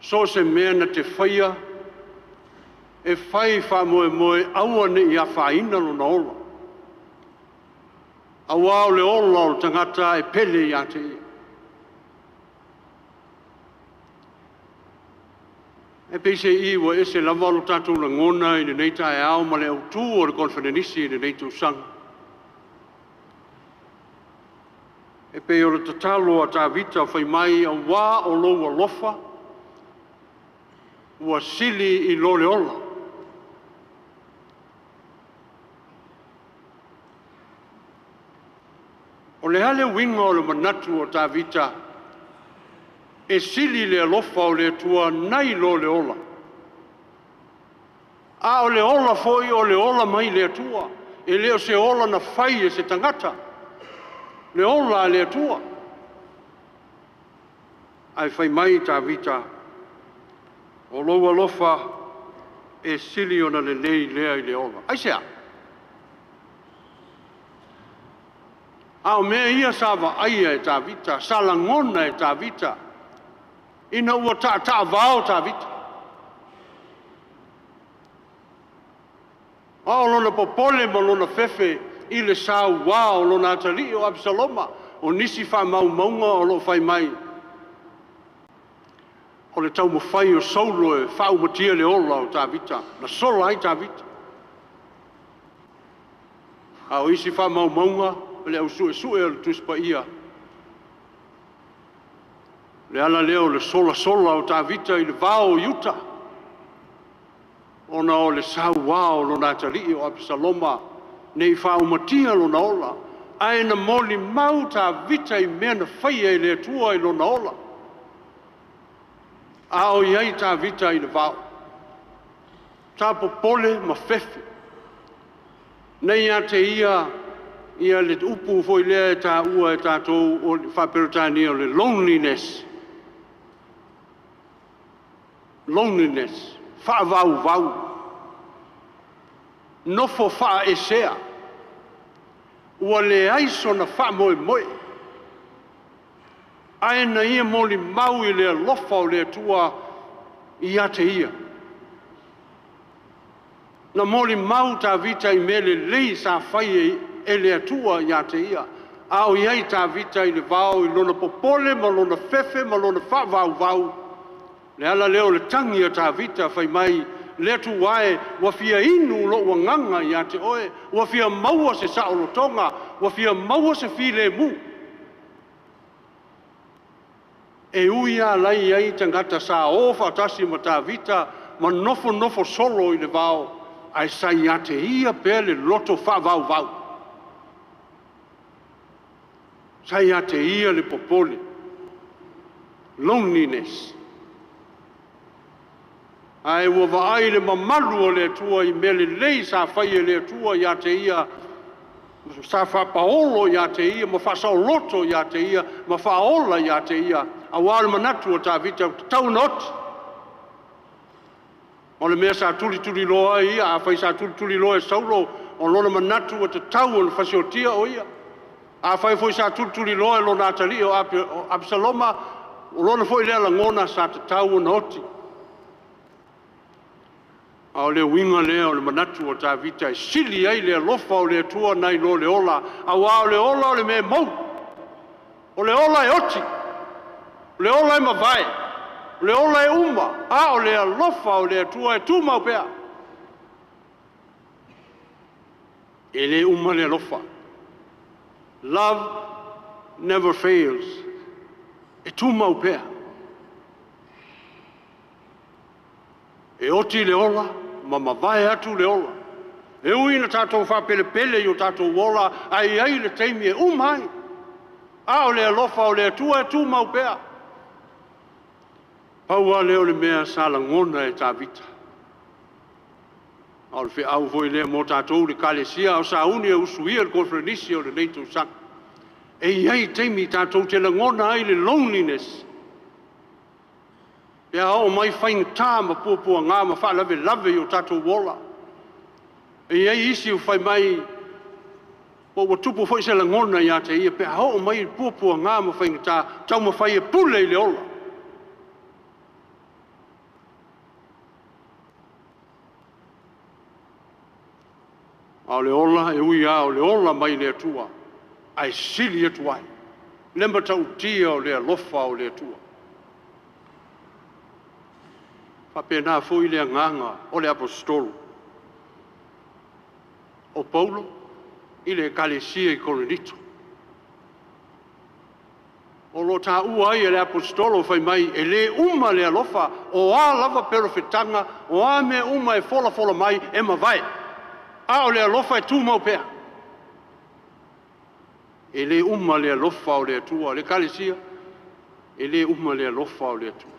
So o se mea na te faia, e fai faamoemoe aua ne i afaina lona ola. Auā o le ola o le tagata e pele ia te ia. E peiseai ua ese lava lo tatou lagona i lenei taeao ma le autū o le Koneferenisi i lenei tausaga. E pei o le tatalo a Tavita fai mai, auā o lou alofa, ua sili i lo le ola. O le a le uiga o le manatu o Tavita e sili le alofa o le Atua nai lo le ola. A o le ola foi o le ola mai le Atua, e le o se ola na fai e se tagata, le ola a le Atua. Ae fai mai Tavita, o lou alofa e sili ona lelei lea i le ola. Aisea? A o mea ia sa vaaia e Tavita, sa lagona e Tavita, ina ua taataavao Tavita. A o lona popole ma lona fefe i le sauā o lona atalii o Apisaloma, o nisi faamaumauga o lo o fai mai, o le taumafai o Saulo e faaumatia le ola o Tavita, na sola ai Tavita. A o isi faamaumauga, o le au suesue o le Tusi Paia, le ala lea o le solasola o Tavita i le vao i uta, ona o le sauā o lona atalii o Apisaloma, ne i faaumatia lona ola, ae na molimau Tavita i mea na faia e le Atua i lona ola. A o i ai Tavita i le vao, sa popole ma fefe, nei ia te ia ia le upu foi lea e taua e tatou o le faa-Peretania o le loneliness. Loneliness, faavauvau, nofo faaesea, ua leai sona faamoemoe, ae na ia molimau i le alofa o le Atua ia te ia. Na molimau Tavita i mea lelei sa fai e le Atua ia te ia, a o i ai Tavita i le vao i lona popole ma lona fefe ma lona faavauvau. Le ala lea o le tagi a Tavita fai mai, le Atua e, ua fia inu lou agaga ia te oe, ua fia maua se saolotoga, ua fia maua se filemu. E ui lava la e i ai tagata sa o faatasi ma Tavita ma nofonofo solo i le vao, ae sa ia te ia pea le loto faavauvau. Sa ia te ia le popole, loneliness. Ae ua vaai le mamalu o le Atua i mea lelei sa fai e le Atua ia te ia, sa faapaolo ia te ia, ma faasaoloto ia te ia, ma faaola ia te ia, auā o le manatu o Tavita, ua tatau ona oti. O le mea sa tulituliloa ai ia, afai sa tulituliloa e Saulo, o lona manatu ua tatau ona fasiotia o ia. Afai foi sa tulituliloa e lona atalii o Apisaloma, o lona foi lea lagona sa tatau ona oti. A o le uiga lea o le manatu o Tavita e sili ai le alofa o le Atua nai lo le ola, auā o le ola o le mea e mou, o le ola e oti, o le ola e mavae, o le ola e uma, a o le alofa o le Atua e tumau pea. E le uma le alofa. Love never fails. E tumau pea. E oti le ola, ma mavae atu le ola. E ui ina tatou faapelepele i o tatou ola, ae i ai le taimi e uma ai. A o le alofa o le Atua e tumau pea. Pau lava lea o le mea sa lagona e Tavita. A o le feau foi lea mo tatou le Ekalesia a o sauni e usuia le Koneferenisi o lenei tausaga. E i ai taimi tatou te lagona ai le loneliness, pe a oo mai faigata ma puapuaga ma faalavelave i o tatou ola. E i ai isi ua fai mai, po ua tupu foi se lagona ia te ia pe a oo mai puapuaga ma faigata, taumafai e pule i le ola. A o le ola, e ui lava o le ola mai le Atua, ae sili atu ai le matautia o le alofa o le Atua. E faapena foi le agaga o le Aposetolo o Paulo i le Ekalesia i Korinito. O lo o taua ai e le Aposetolo fai mai, e le uma le alofa, o a lava perofetaga, o a mea uma e folafola mai, e mavae. A o le alofa e tumau pea. E le uma le alofa o le Atua. Le Ekalesia, e le uma le alofa o le Atua.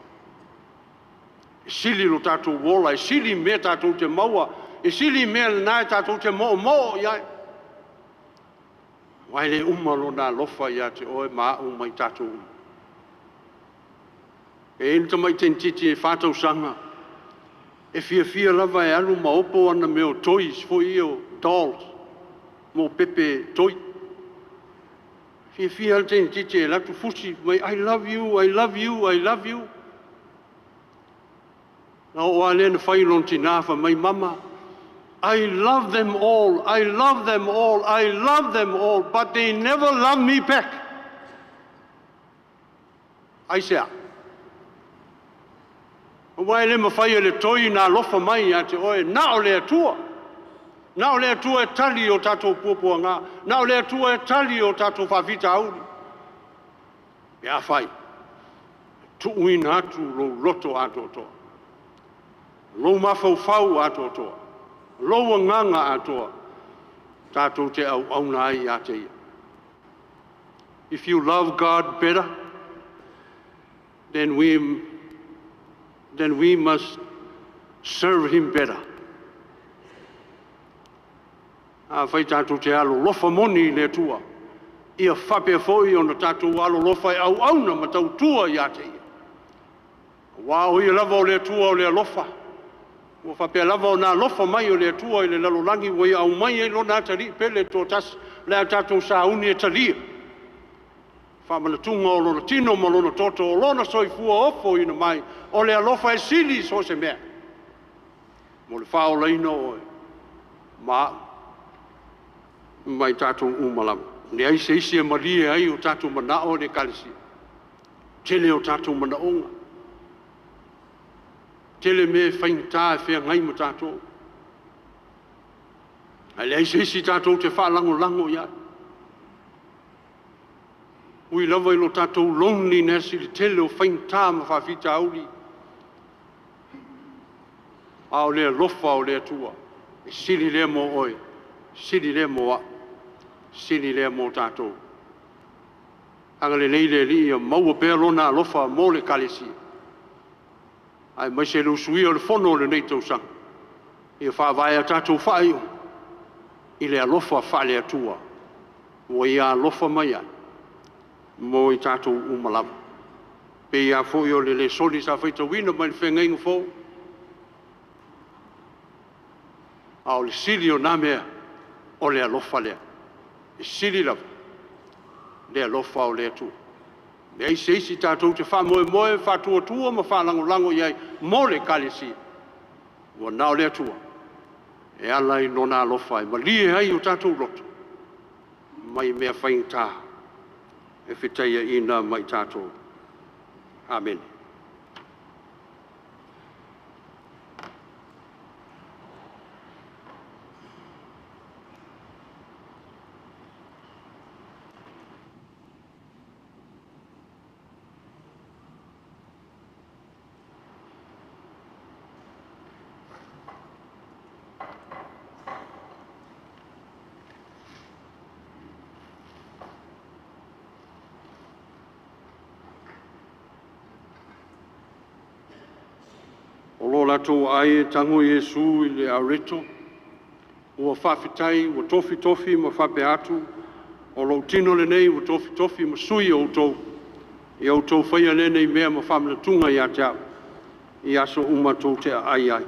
E sili lo tatou ola, e sili mea tatou te maua, e sili mea lena e tatou te moomoo i ai. Aua e le uma lona alofa ia te oe ma au ma i tatou uma. E i ai le tamai teineitiiti e 4 tausaga, e fiafia lava e alu ma opo ana mea o toys foi ia o dolls, mo pepe toi. Fiafia lava le teineitiiti e alu atu fusi mai, I love you, I love you, I love you. Na oo lava lea na fai i lona tina, fai mai, Mama, I love them all, I love them all, I love them all, but they never love me back. Aisea? Aua e le mafai e le toi na alofa mai ia te oe, na o le Atua. Na o le Atua e tali o tatou puapuaga, na o le Atua e tali o tatou faafitauli. Pe a fai, tuuina atu lou loto atoatoa, lou mafaufau atoatoa, lou agaga atoa, tatou te auauna ai ia te ia. If you love God better, then we must serve Him better. A fai tatou te alolofa moni i le Atua, ia faapea foi ona tatou alolofa e auauna ma tautua ia te ia. Aua o ia lava o le Atua o le alofa, ua faapea lava ona alofa mai o le Atua i le lalolagi ua ia aumai ai lona atalii pele toatasi, le a tatou sauni e talia. Faamanatuga o lona tino ma lona toto, o lona soifua ofoina mai, o le alofa e sili so o se mea. Mo le faaolaina o oe, ma au, mai tatou uma lava. Leai se isi e malie ai o tatou manao le Ekalesia. Tele o tatou manaoga. Tele mea e faigata e feagai ma tatou. Ae leai se isi tatou te faalagolago i ai. Ui lava i lo tatou loneliness i le tele o faigata ma faafitauli. A o le alofa o le Atua, e sili lea mo oe, sili lea mo au, sili lea mo tatou. Agalelei le Alii ia maua pea lona alofa mo le Ekalesia. Ae maise le usuia o le fono o lenei tausaga, ia faavae a tatou faaiuga i le alofa faale-Atua, ua ia alofa mai ai mo i tatou uma lava. Pei lava foi o le lesoni sa faitauina mai le Feagaiga Fou, a o le sili o nā mea, o le alofa lea. E sili lava le alofa o le Atua. Leai se isi tatou te faamoemoe, faatuatua ma faalagolago i ai mo le Ekalesia. Ua na o le Atua e ala i lona alofa e malie ai o tatou loto mai mea faigata e fetaiaina mai tatou. Amene. O lo o latou aai e tago Iesu i le areto, ua faafetai, ua tofitofi ma faapea atu, “O lou tino lenei ua tofitofi ma sui o outou, ia outou faia lenei mea ma faamanatuga ia te a'u i aso uma tou te aai ai.”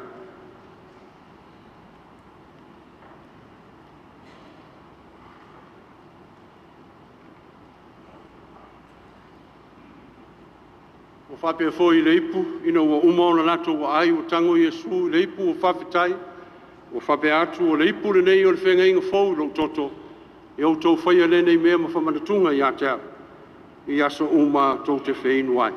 Ua faapea foi i le ipu, ina ua uma ona latou aai, ua tago Iesu i le ipu, ua faafetai, ua faapea atu, “O le ipu lenei o le feagaiga fou i lou toto. Ia outou faia lenei mea ma faamanatuga ia te a'u i aso uma tou te feinu ai.”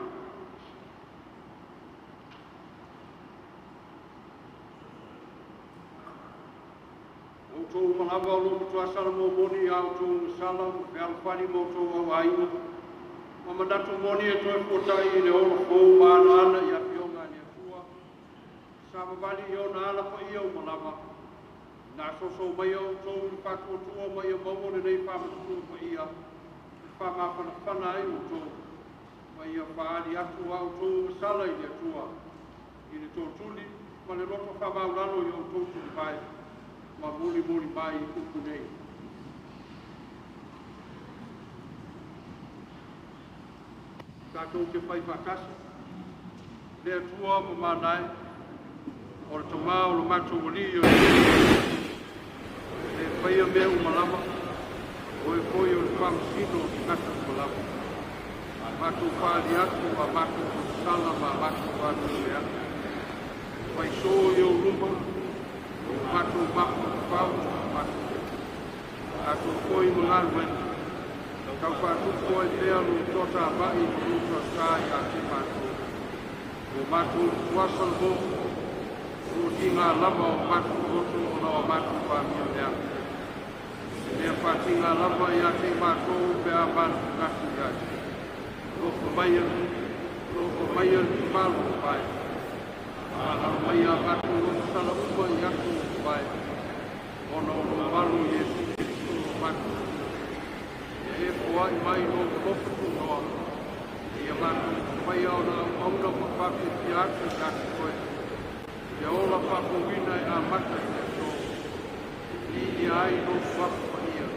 O outou uma lava o loo matua salamo moni i a outou agasala ma fealofani ma outou auaiga ma manatu moni e toe fuata'i i le ola fou ma anaana i afioga a le Atua, savavali i ona ala paia uma lava, na asoso mai ai outou i le faatuatua ma ia maua lenei faamanatuga paia e faamafanafana ai outou, ma ia faaali atu a outou agasala i le Atua i le tootuli ma le loto faamaualalo i outou tulivae ma mulimuli mai upu nei. Tatou te fai faatasi. Le Atua mamana e, o le Tamā o lo matou Alii o e faia mea uma lava, o e foi o le faamasino o tagata uma lava. Matou faaali atu a matou agasala ma a matou amiogea. Faiso i ou luma, o matou mafaufau ma matou tatou foi ma galuega. Tau faatupu ai pea lou toatamai ma lou toasā ia te matou. Ua matou matua salamo, ua tiga lava o matou loto ona o matou amioleaga. E mea faatiga lava ia te i matou pe a manatunatu i ai. Alofa maia le Tamā alofa e. Faalalo mai a matou agasala uma i aso ua mavae, ona o lou alo Iesu Keriso lo matou Alii. Ia e foai mai lou alofa tunoa, ina ia matou mafaia ona auauna ma faafiafia atu ia te oe, i le ola faafouina e amata i le aso, e viia ai lou suafa paia,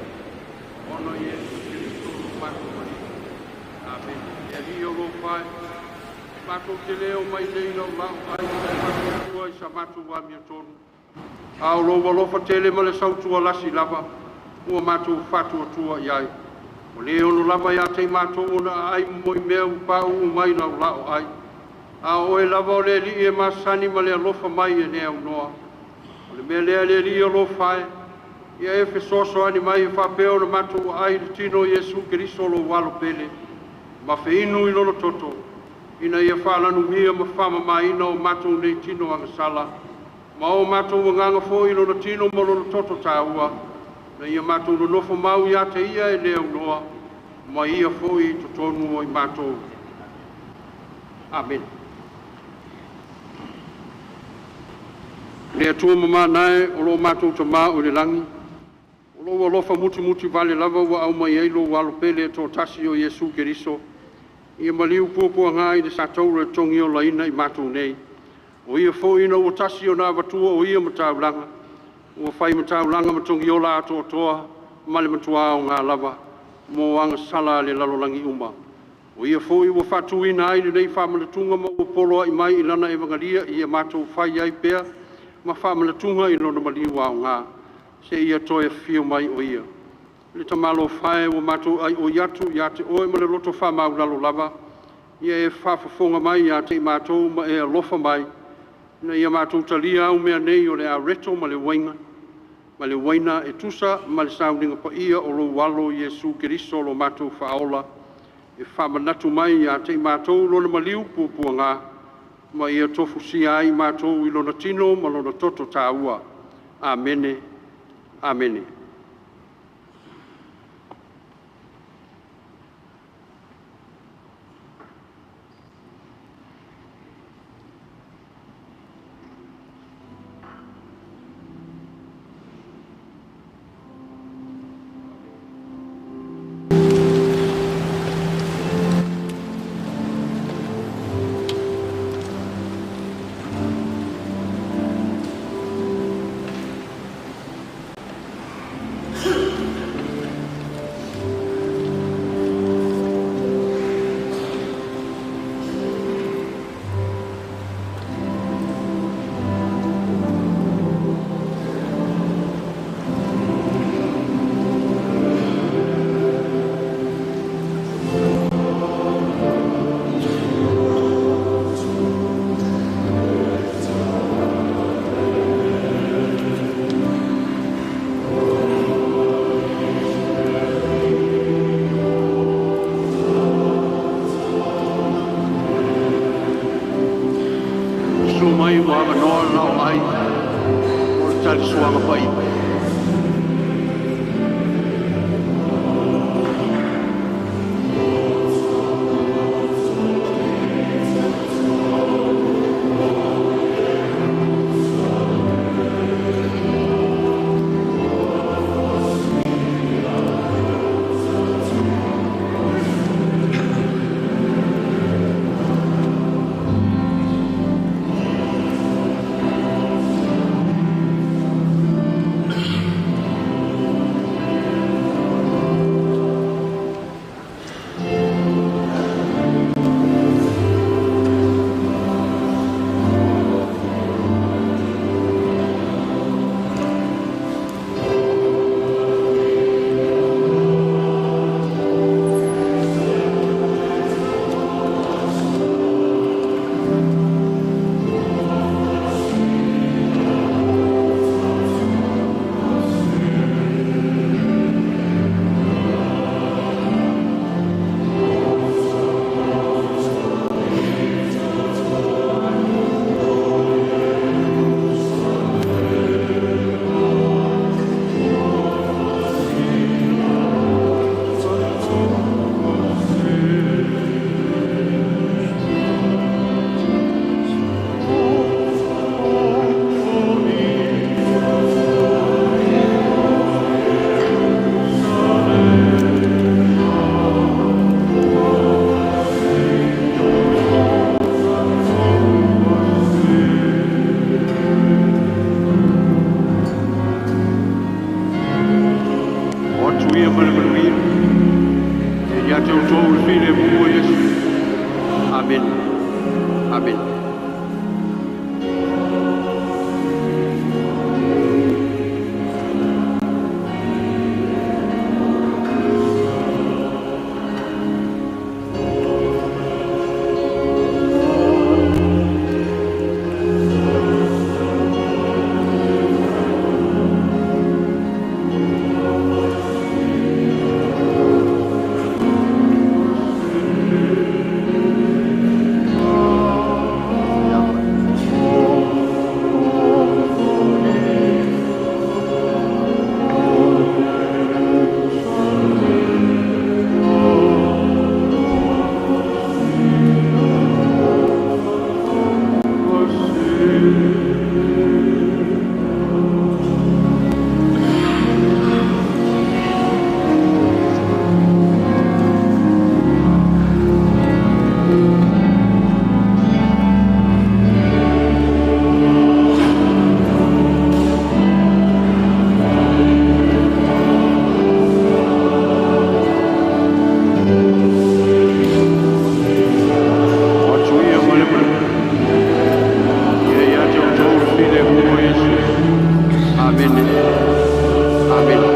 ona o Iesu Keriso lo matou Alii. Amene. Le Alii o lo o matou te le omai nei laulao ai i le faatuatua i sa matou amiotonu, a o lou alofa tele ma le sautualasi lava ua matou faatuatua i ai. O le ono lava ia te i matou ona aai mo i mea ua pauu mai laulao ai. A o oe lava o le Alii e masani ma le alofa mai e le aunoa. O le mea lea le Alii o alofa e, ia e fesoasoani mai e faapea ona matou aai i le tino o Iesu Keriso lou alo pele, ma feinu i lona toto, ina ia faalanumia ma faamamaina o matou nei tino agasala, ma o matou agaga foi i lona tino ma lona toto taua, na ia matou nonofo mau ia te ia e le aunoa, ma ia foi i totonu o i matou. Amene. Le Atua mamana e, o lo matou Tamā o i le lagi, o lou alofa mutimuti vale lava ua aumai ai lou alo pele e toatasi o Iesu Keriso, ia maliu puapuaga i le satauro e togiolaina i matou nei. O ia foi ina ua tasi ona avatua o ia ma taulaga, ua fai ma taulaga ma togiola atoatoa ma le matuā aoga lava mo agasala a le lalolagi uma. O ia foi ua faatuina ai lenei faamanatuga ma ua poloai mai i lana evagalia ia matou fai ai pea ma faamanatuga i lona maliu aoga, seia toe afio mai o ia. Le Tamā alofa e, ua matou aioi atu ia te oe ma le loto faamaualalo lava, ia e faafofoga mai ia te i matou ma e alofa mai, ina ia matou talia au mea nei o le areto ma le uaina e tusa ma le sauniga paia o lou alo Iesu Keriso lo matou Faaola, e faamanatu mai ia te i matou lona maliu puapuaga, ma ia tofusia ai matou i lona tino ma lona toto taua. Amene. Amene. Ua avanoa le laoai mo le talisuaga paia. O atu ia ma le manuia e ia te outou le filemu o Iesu. Amene. Amene. O atu ia ma le manuia e ia te outou le filemu o Iesu. Amene. Amene.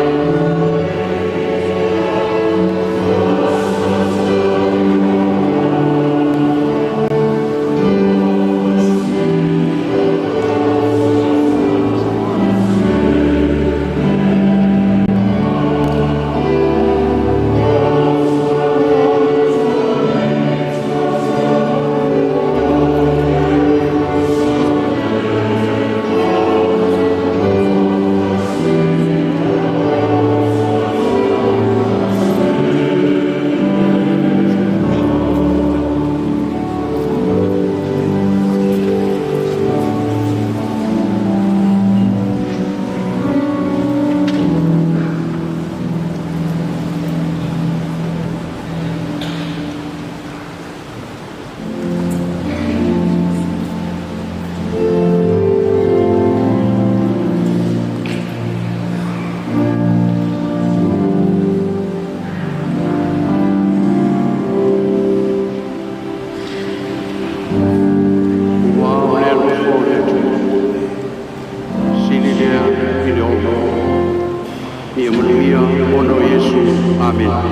Ua o le alofa o le Atua, sili lea i le ola. Ia manuia ona o Iesu. Amene.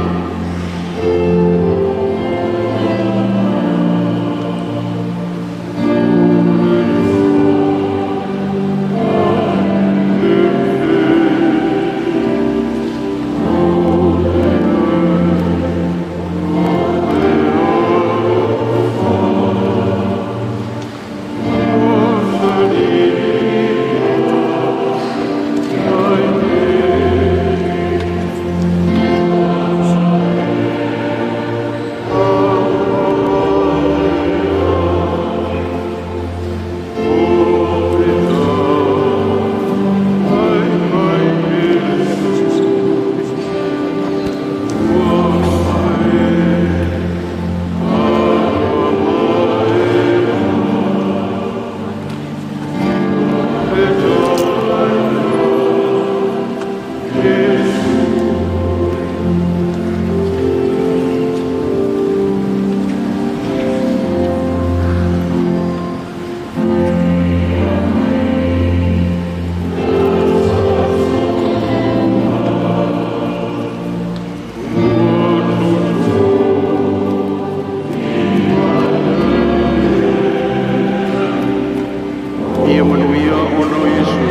Ia manuia ona o Iesu.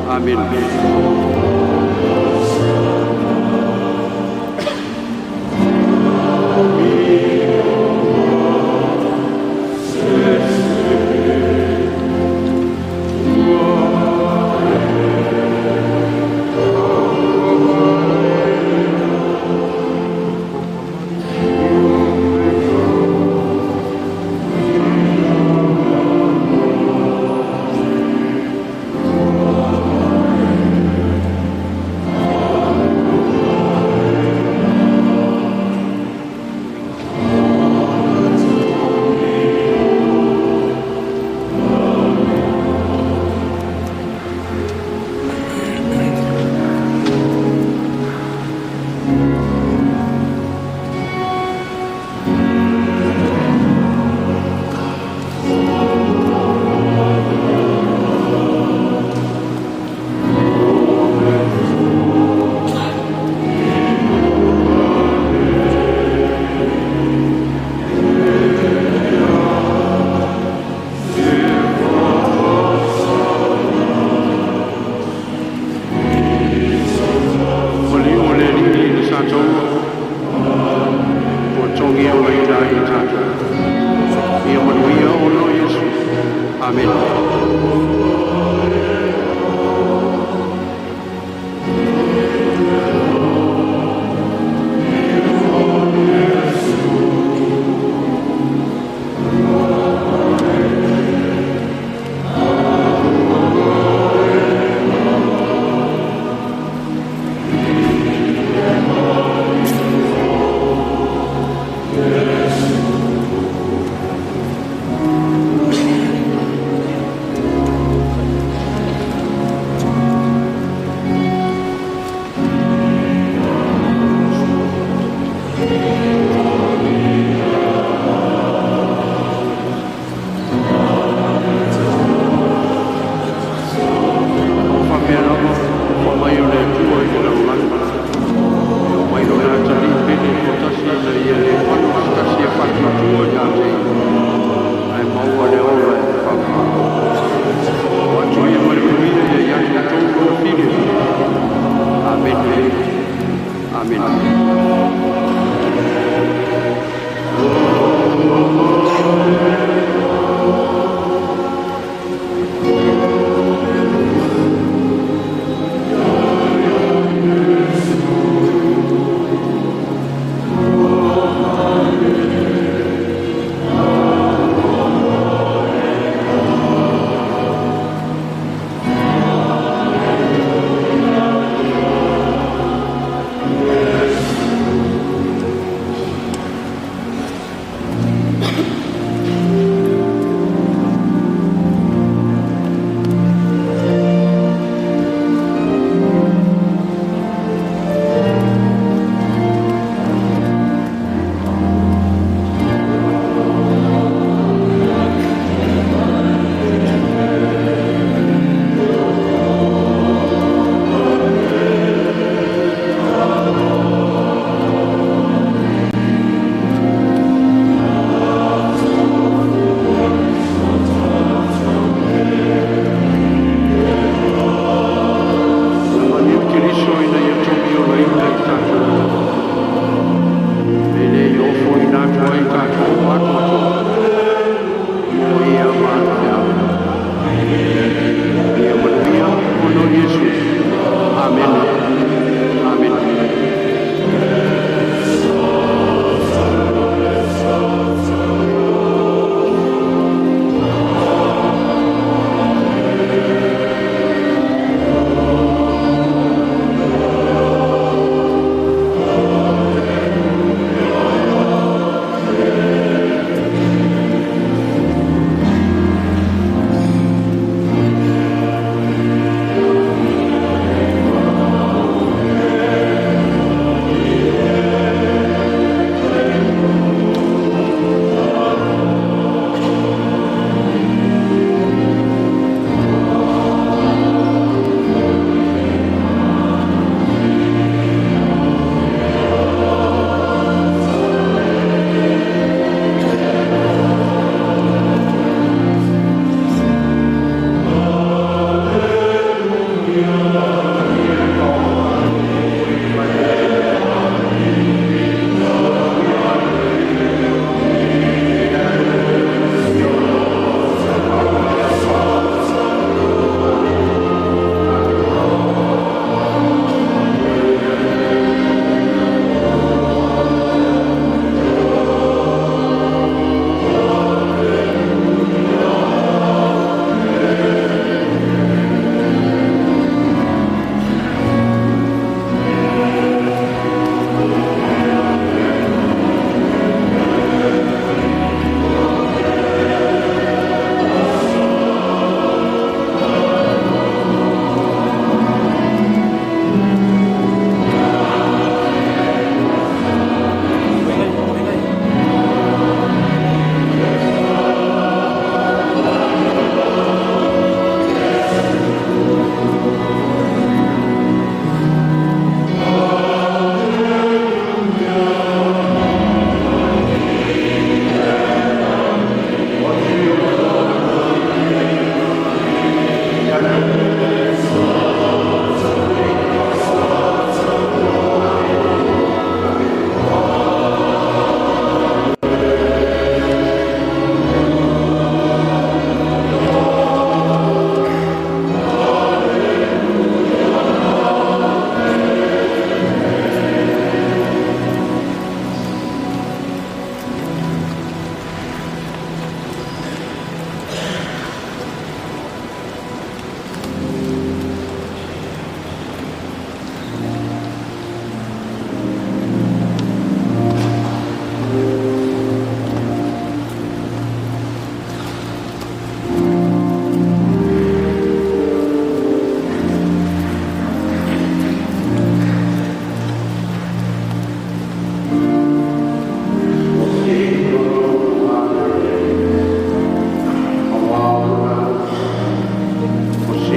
Amene.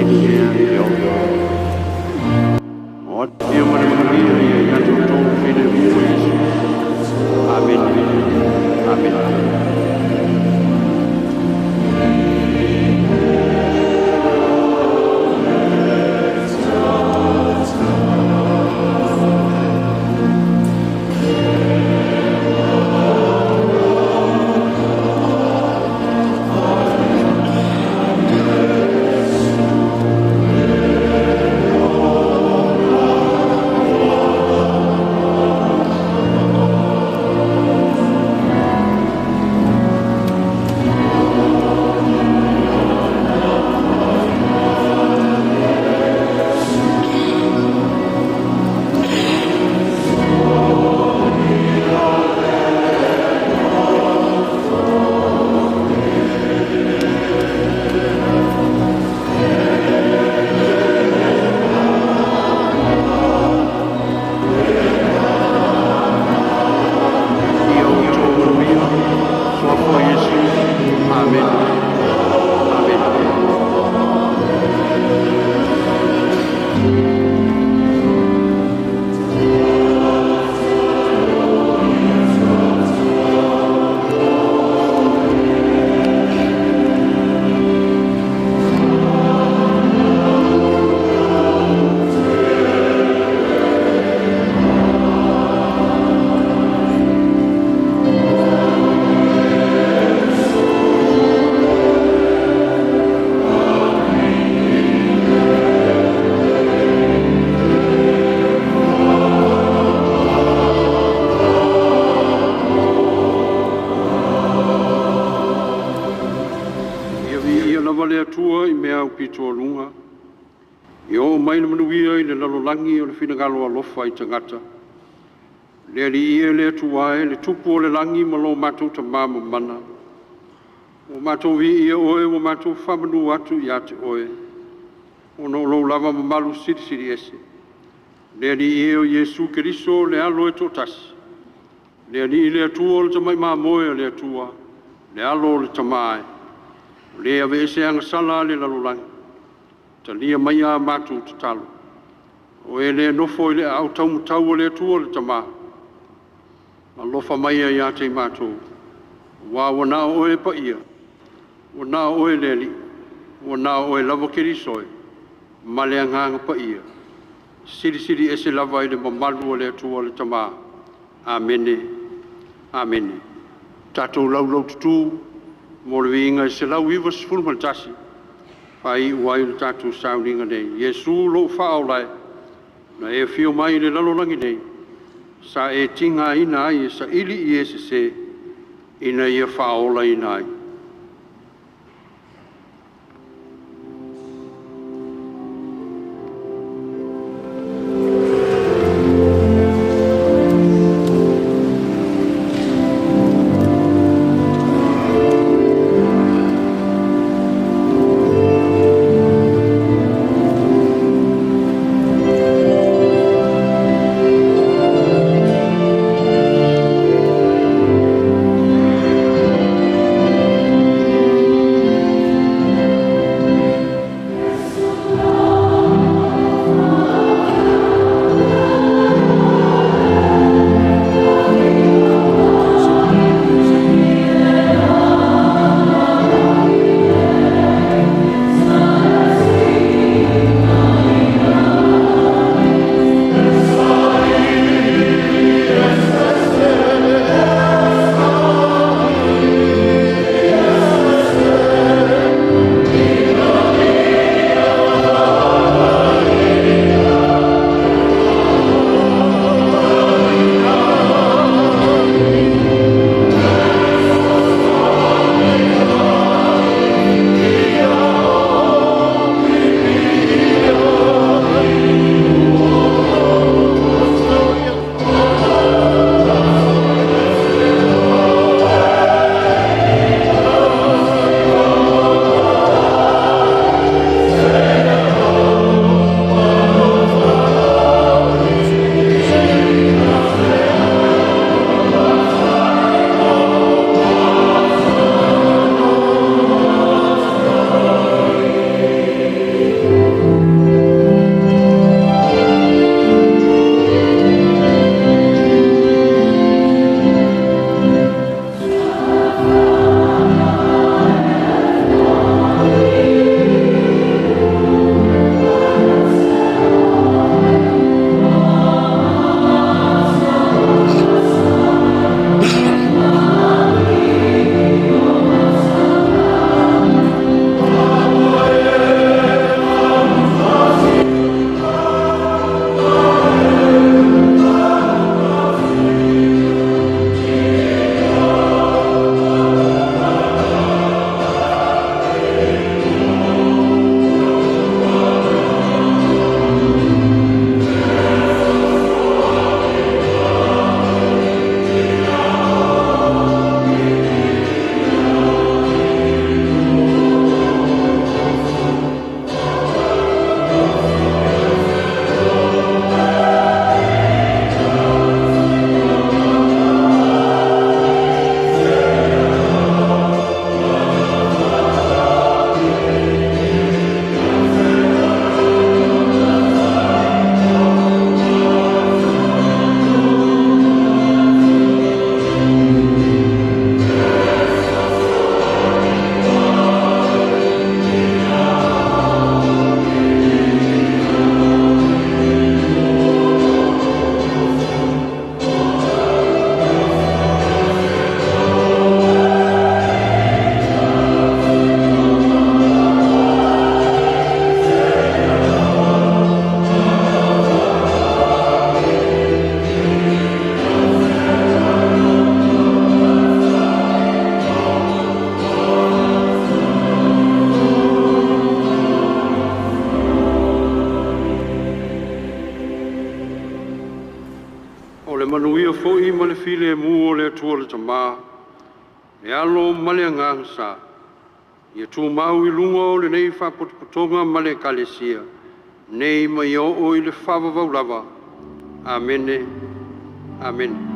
lagi ia le ola. O atu ma le manuia ia ia te outou filemu o Iesu. Amene. Amene. Ia outou manuia. Soifua Iesu. Amene. Amene. Ia viia lava le Atua i mea aupito aluga, ia oo mai le manuia i le lalolagi o le finagalo alofa i tagata. Le Alii e le Atua e, le Tupu o le lagi ma lo matou Tama mamana, ua matou viia Oe, ua matou faamanu atu ia te Oe, ona o lou lava mamalu silisili ese. Le Alii e o Iesu Keriso le Alo e toatasi, le Alii le Atua o le tamai mamoe a le Atua, le Alo o le Tama e, o le aveese agasala a le lalolagi, talia maia a matou tatalo. O e le nofo i le aao taumatau a le Atua le Tama, alofa maia ia te i matou, aua ua na o Oe e paia, ua na o Oe le Alii, ua na o Oe lava Keriso e, ma le Agaga Paia, silisili ese lava i le mamalu o le Atua le Tama. Amene. Amene. Tatou laulaututu mo le viiga e 191, faaiu ai le tatou sauniga nei. Iesu lou faaola e, na e afio mai i le lalolagi nei, sa e tigaina ai e saili i e sesē, ina ia faaolaina ai. manuia fo'i ma le filemu o le Atua le Tamā, le Alo ma le Agaga Sa, ia tumau i luga o lenei faapotopotoga ma le Ekalesia, nei ma ia oo i le faavavau lava. Amene. Amene.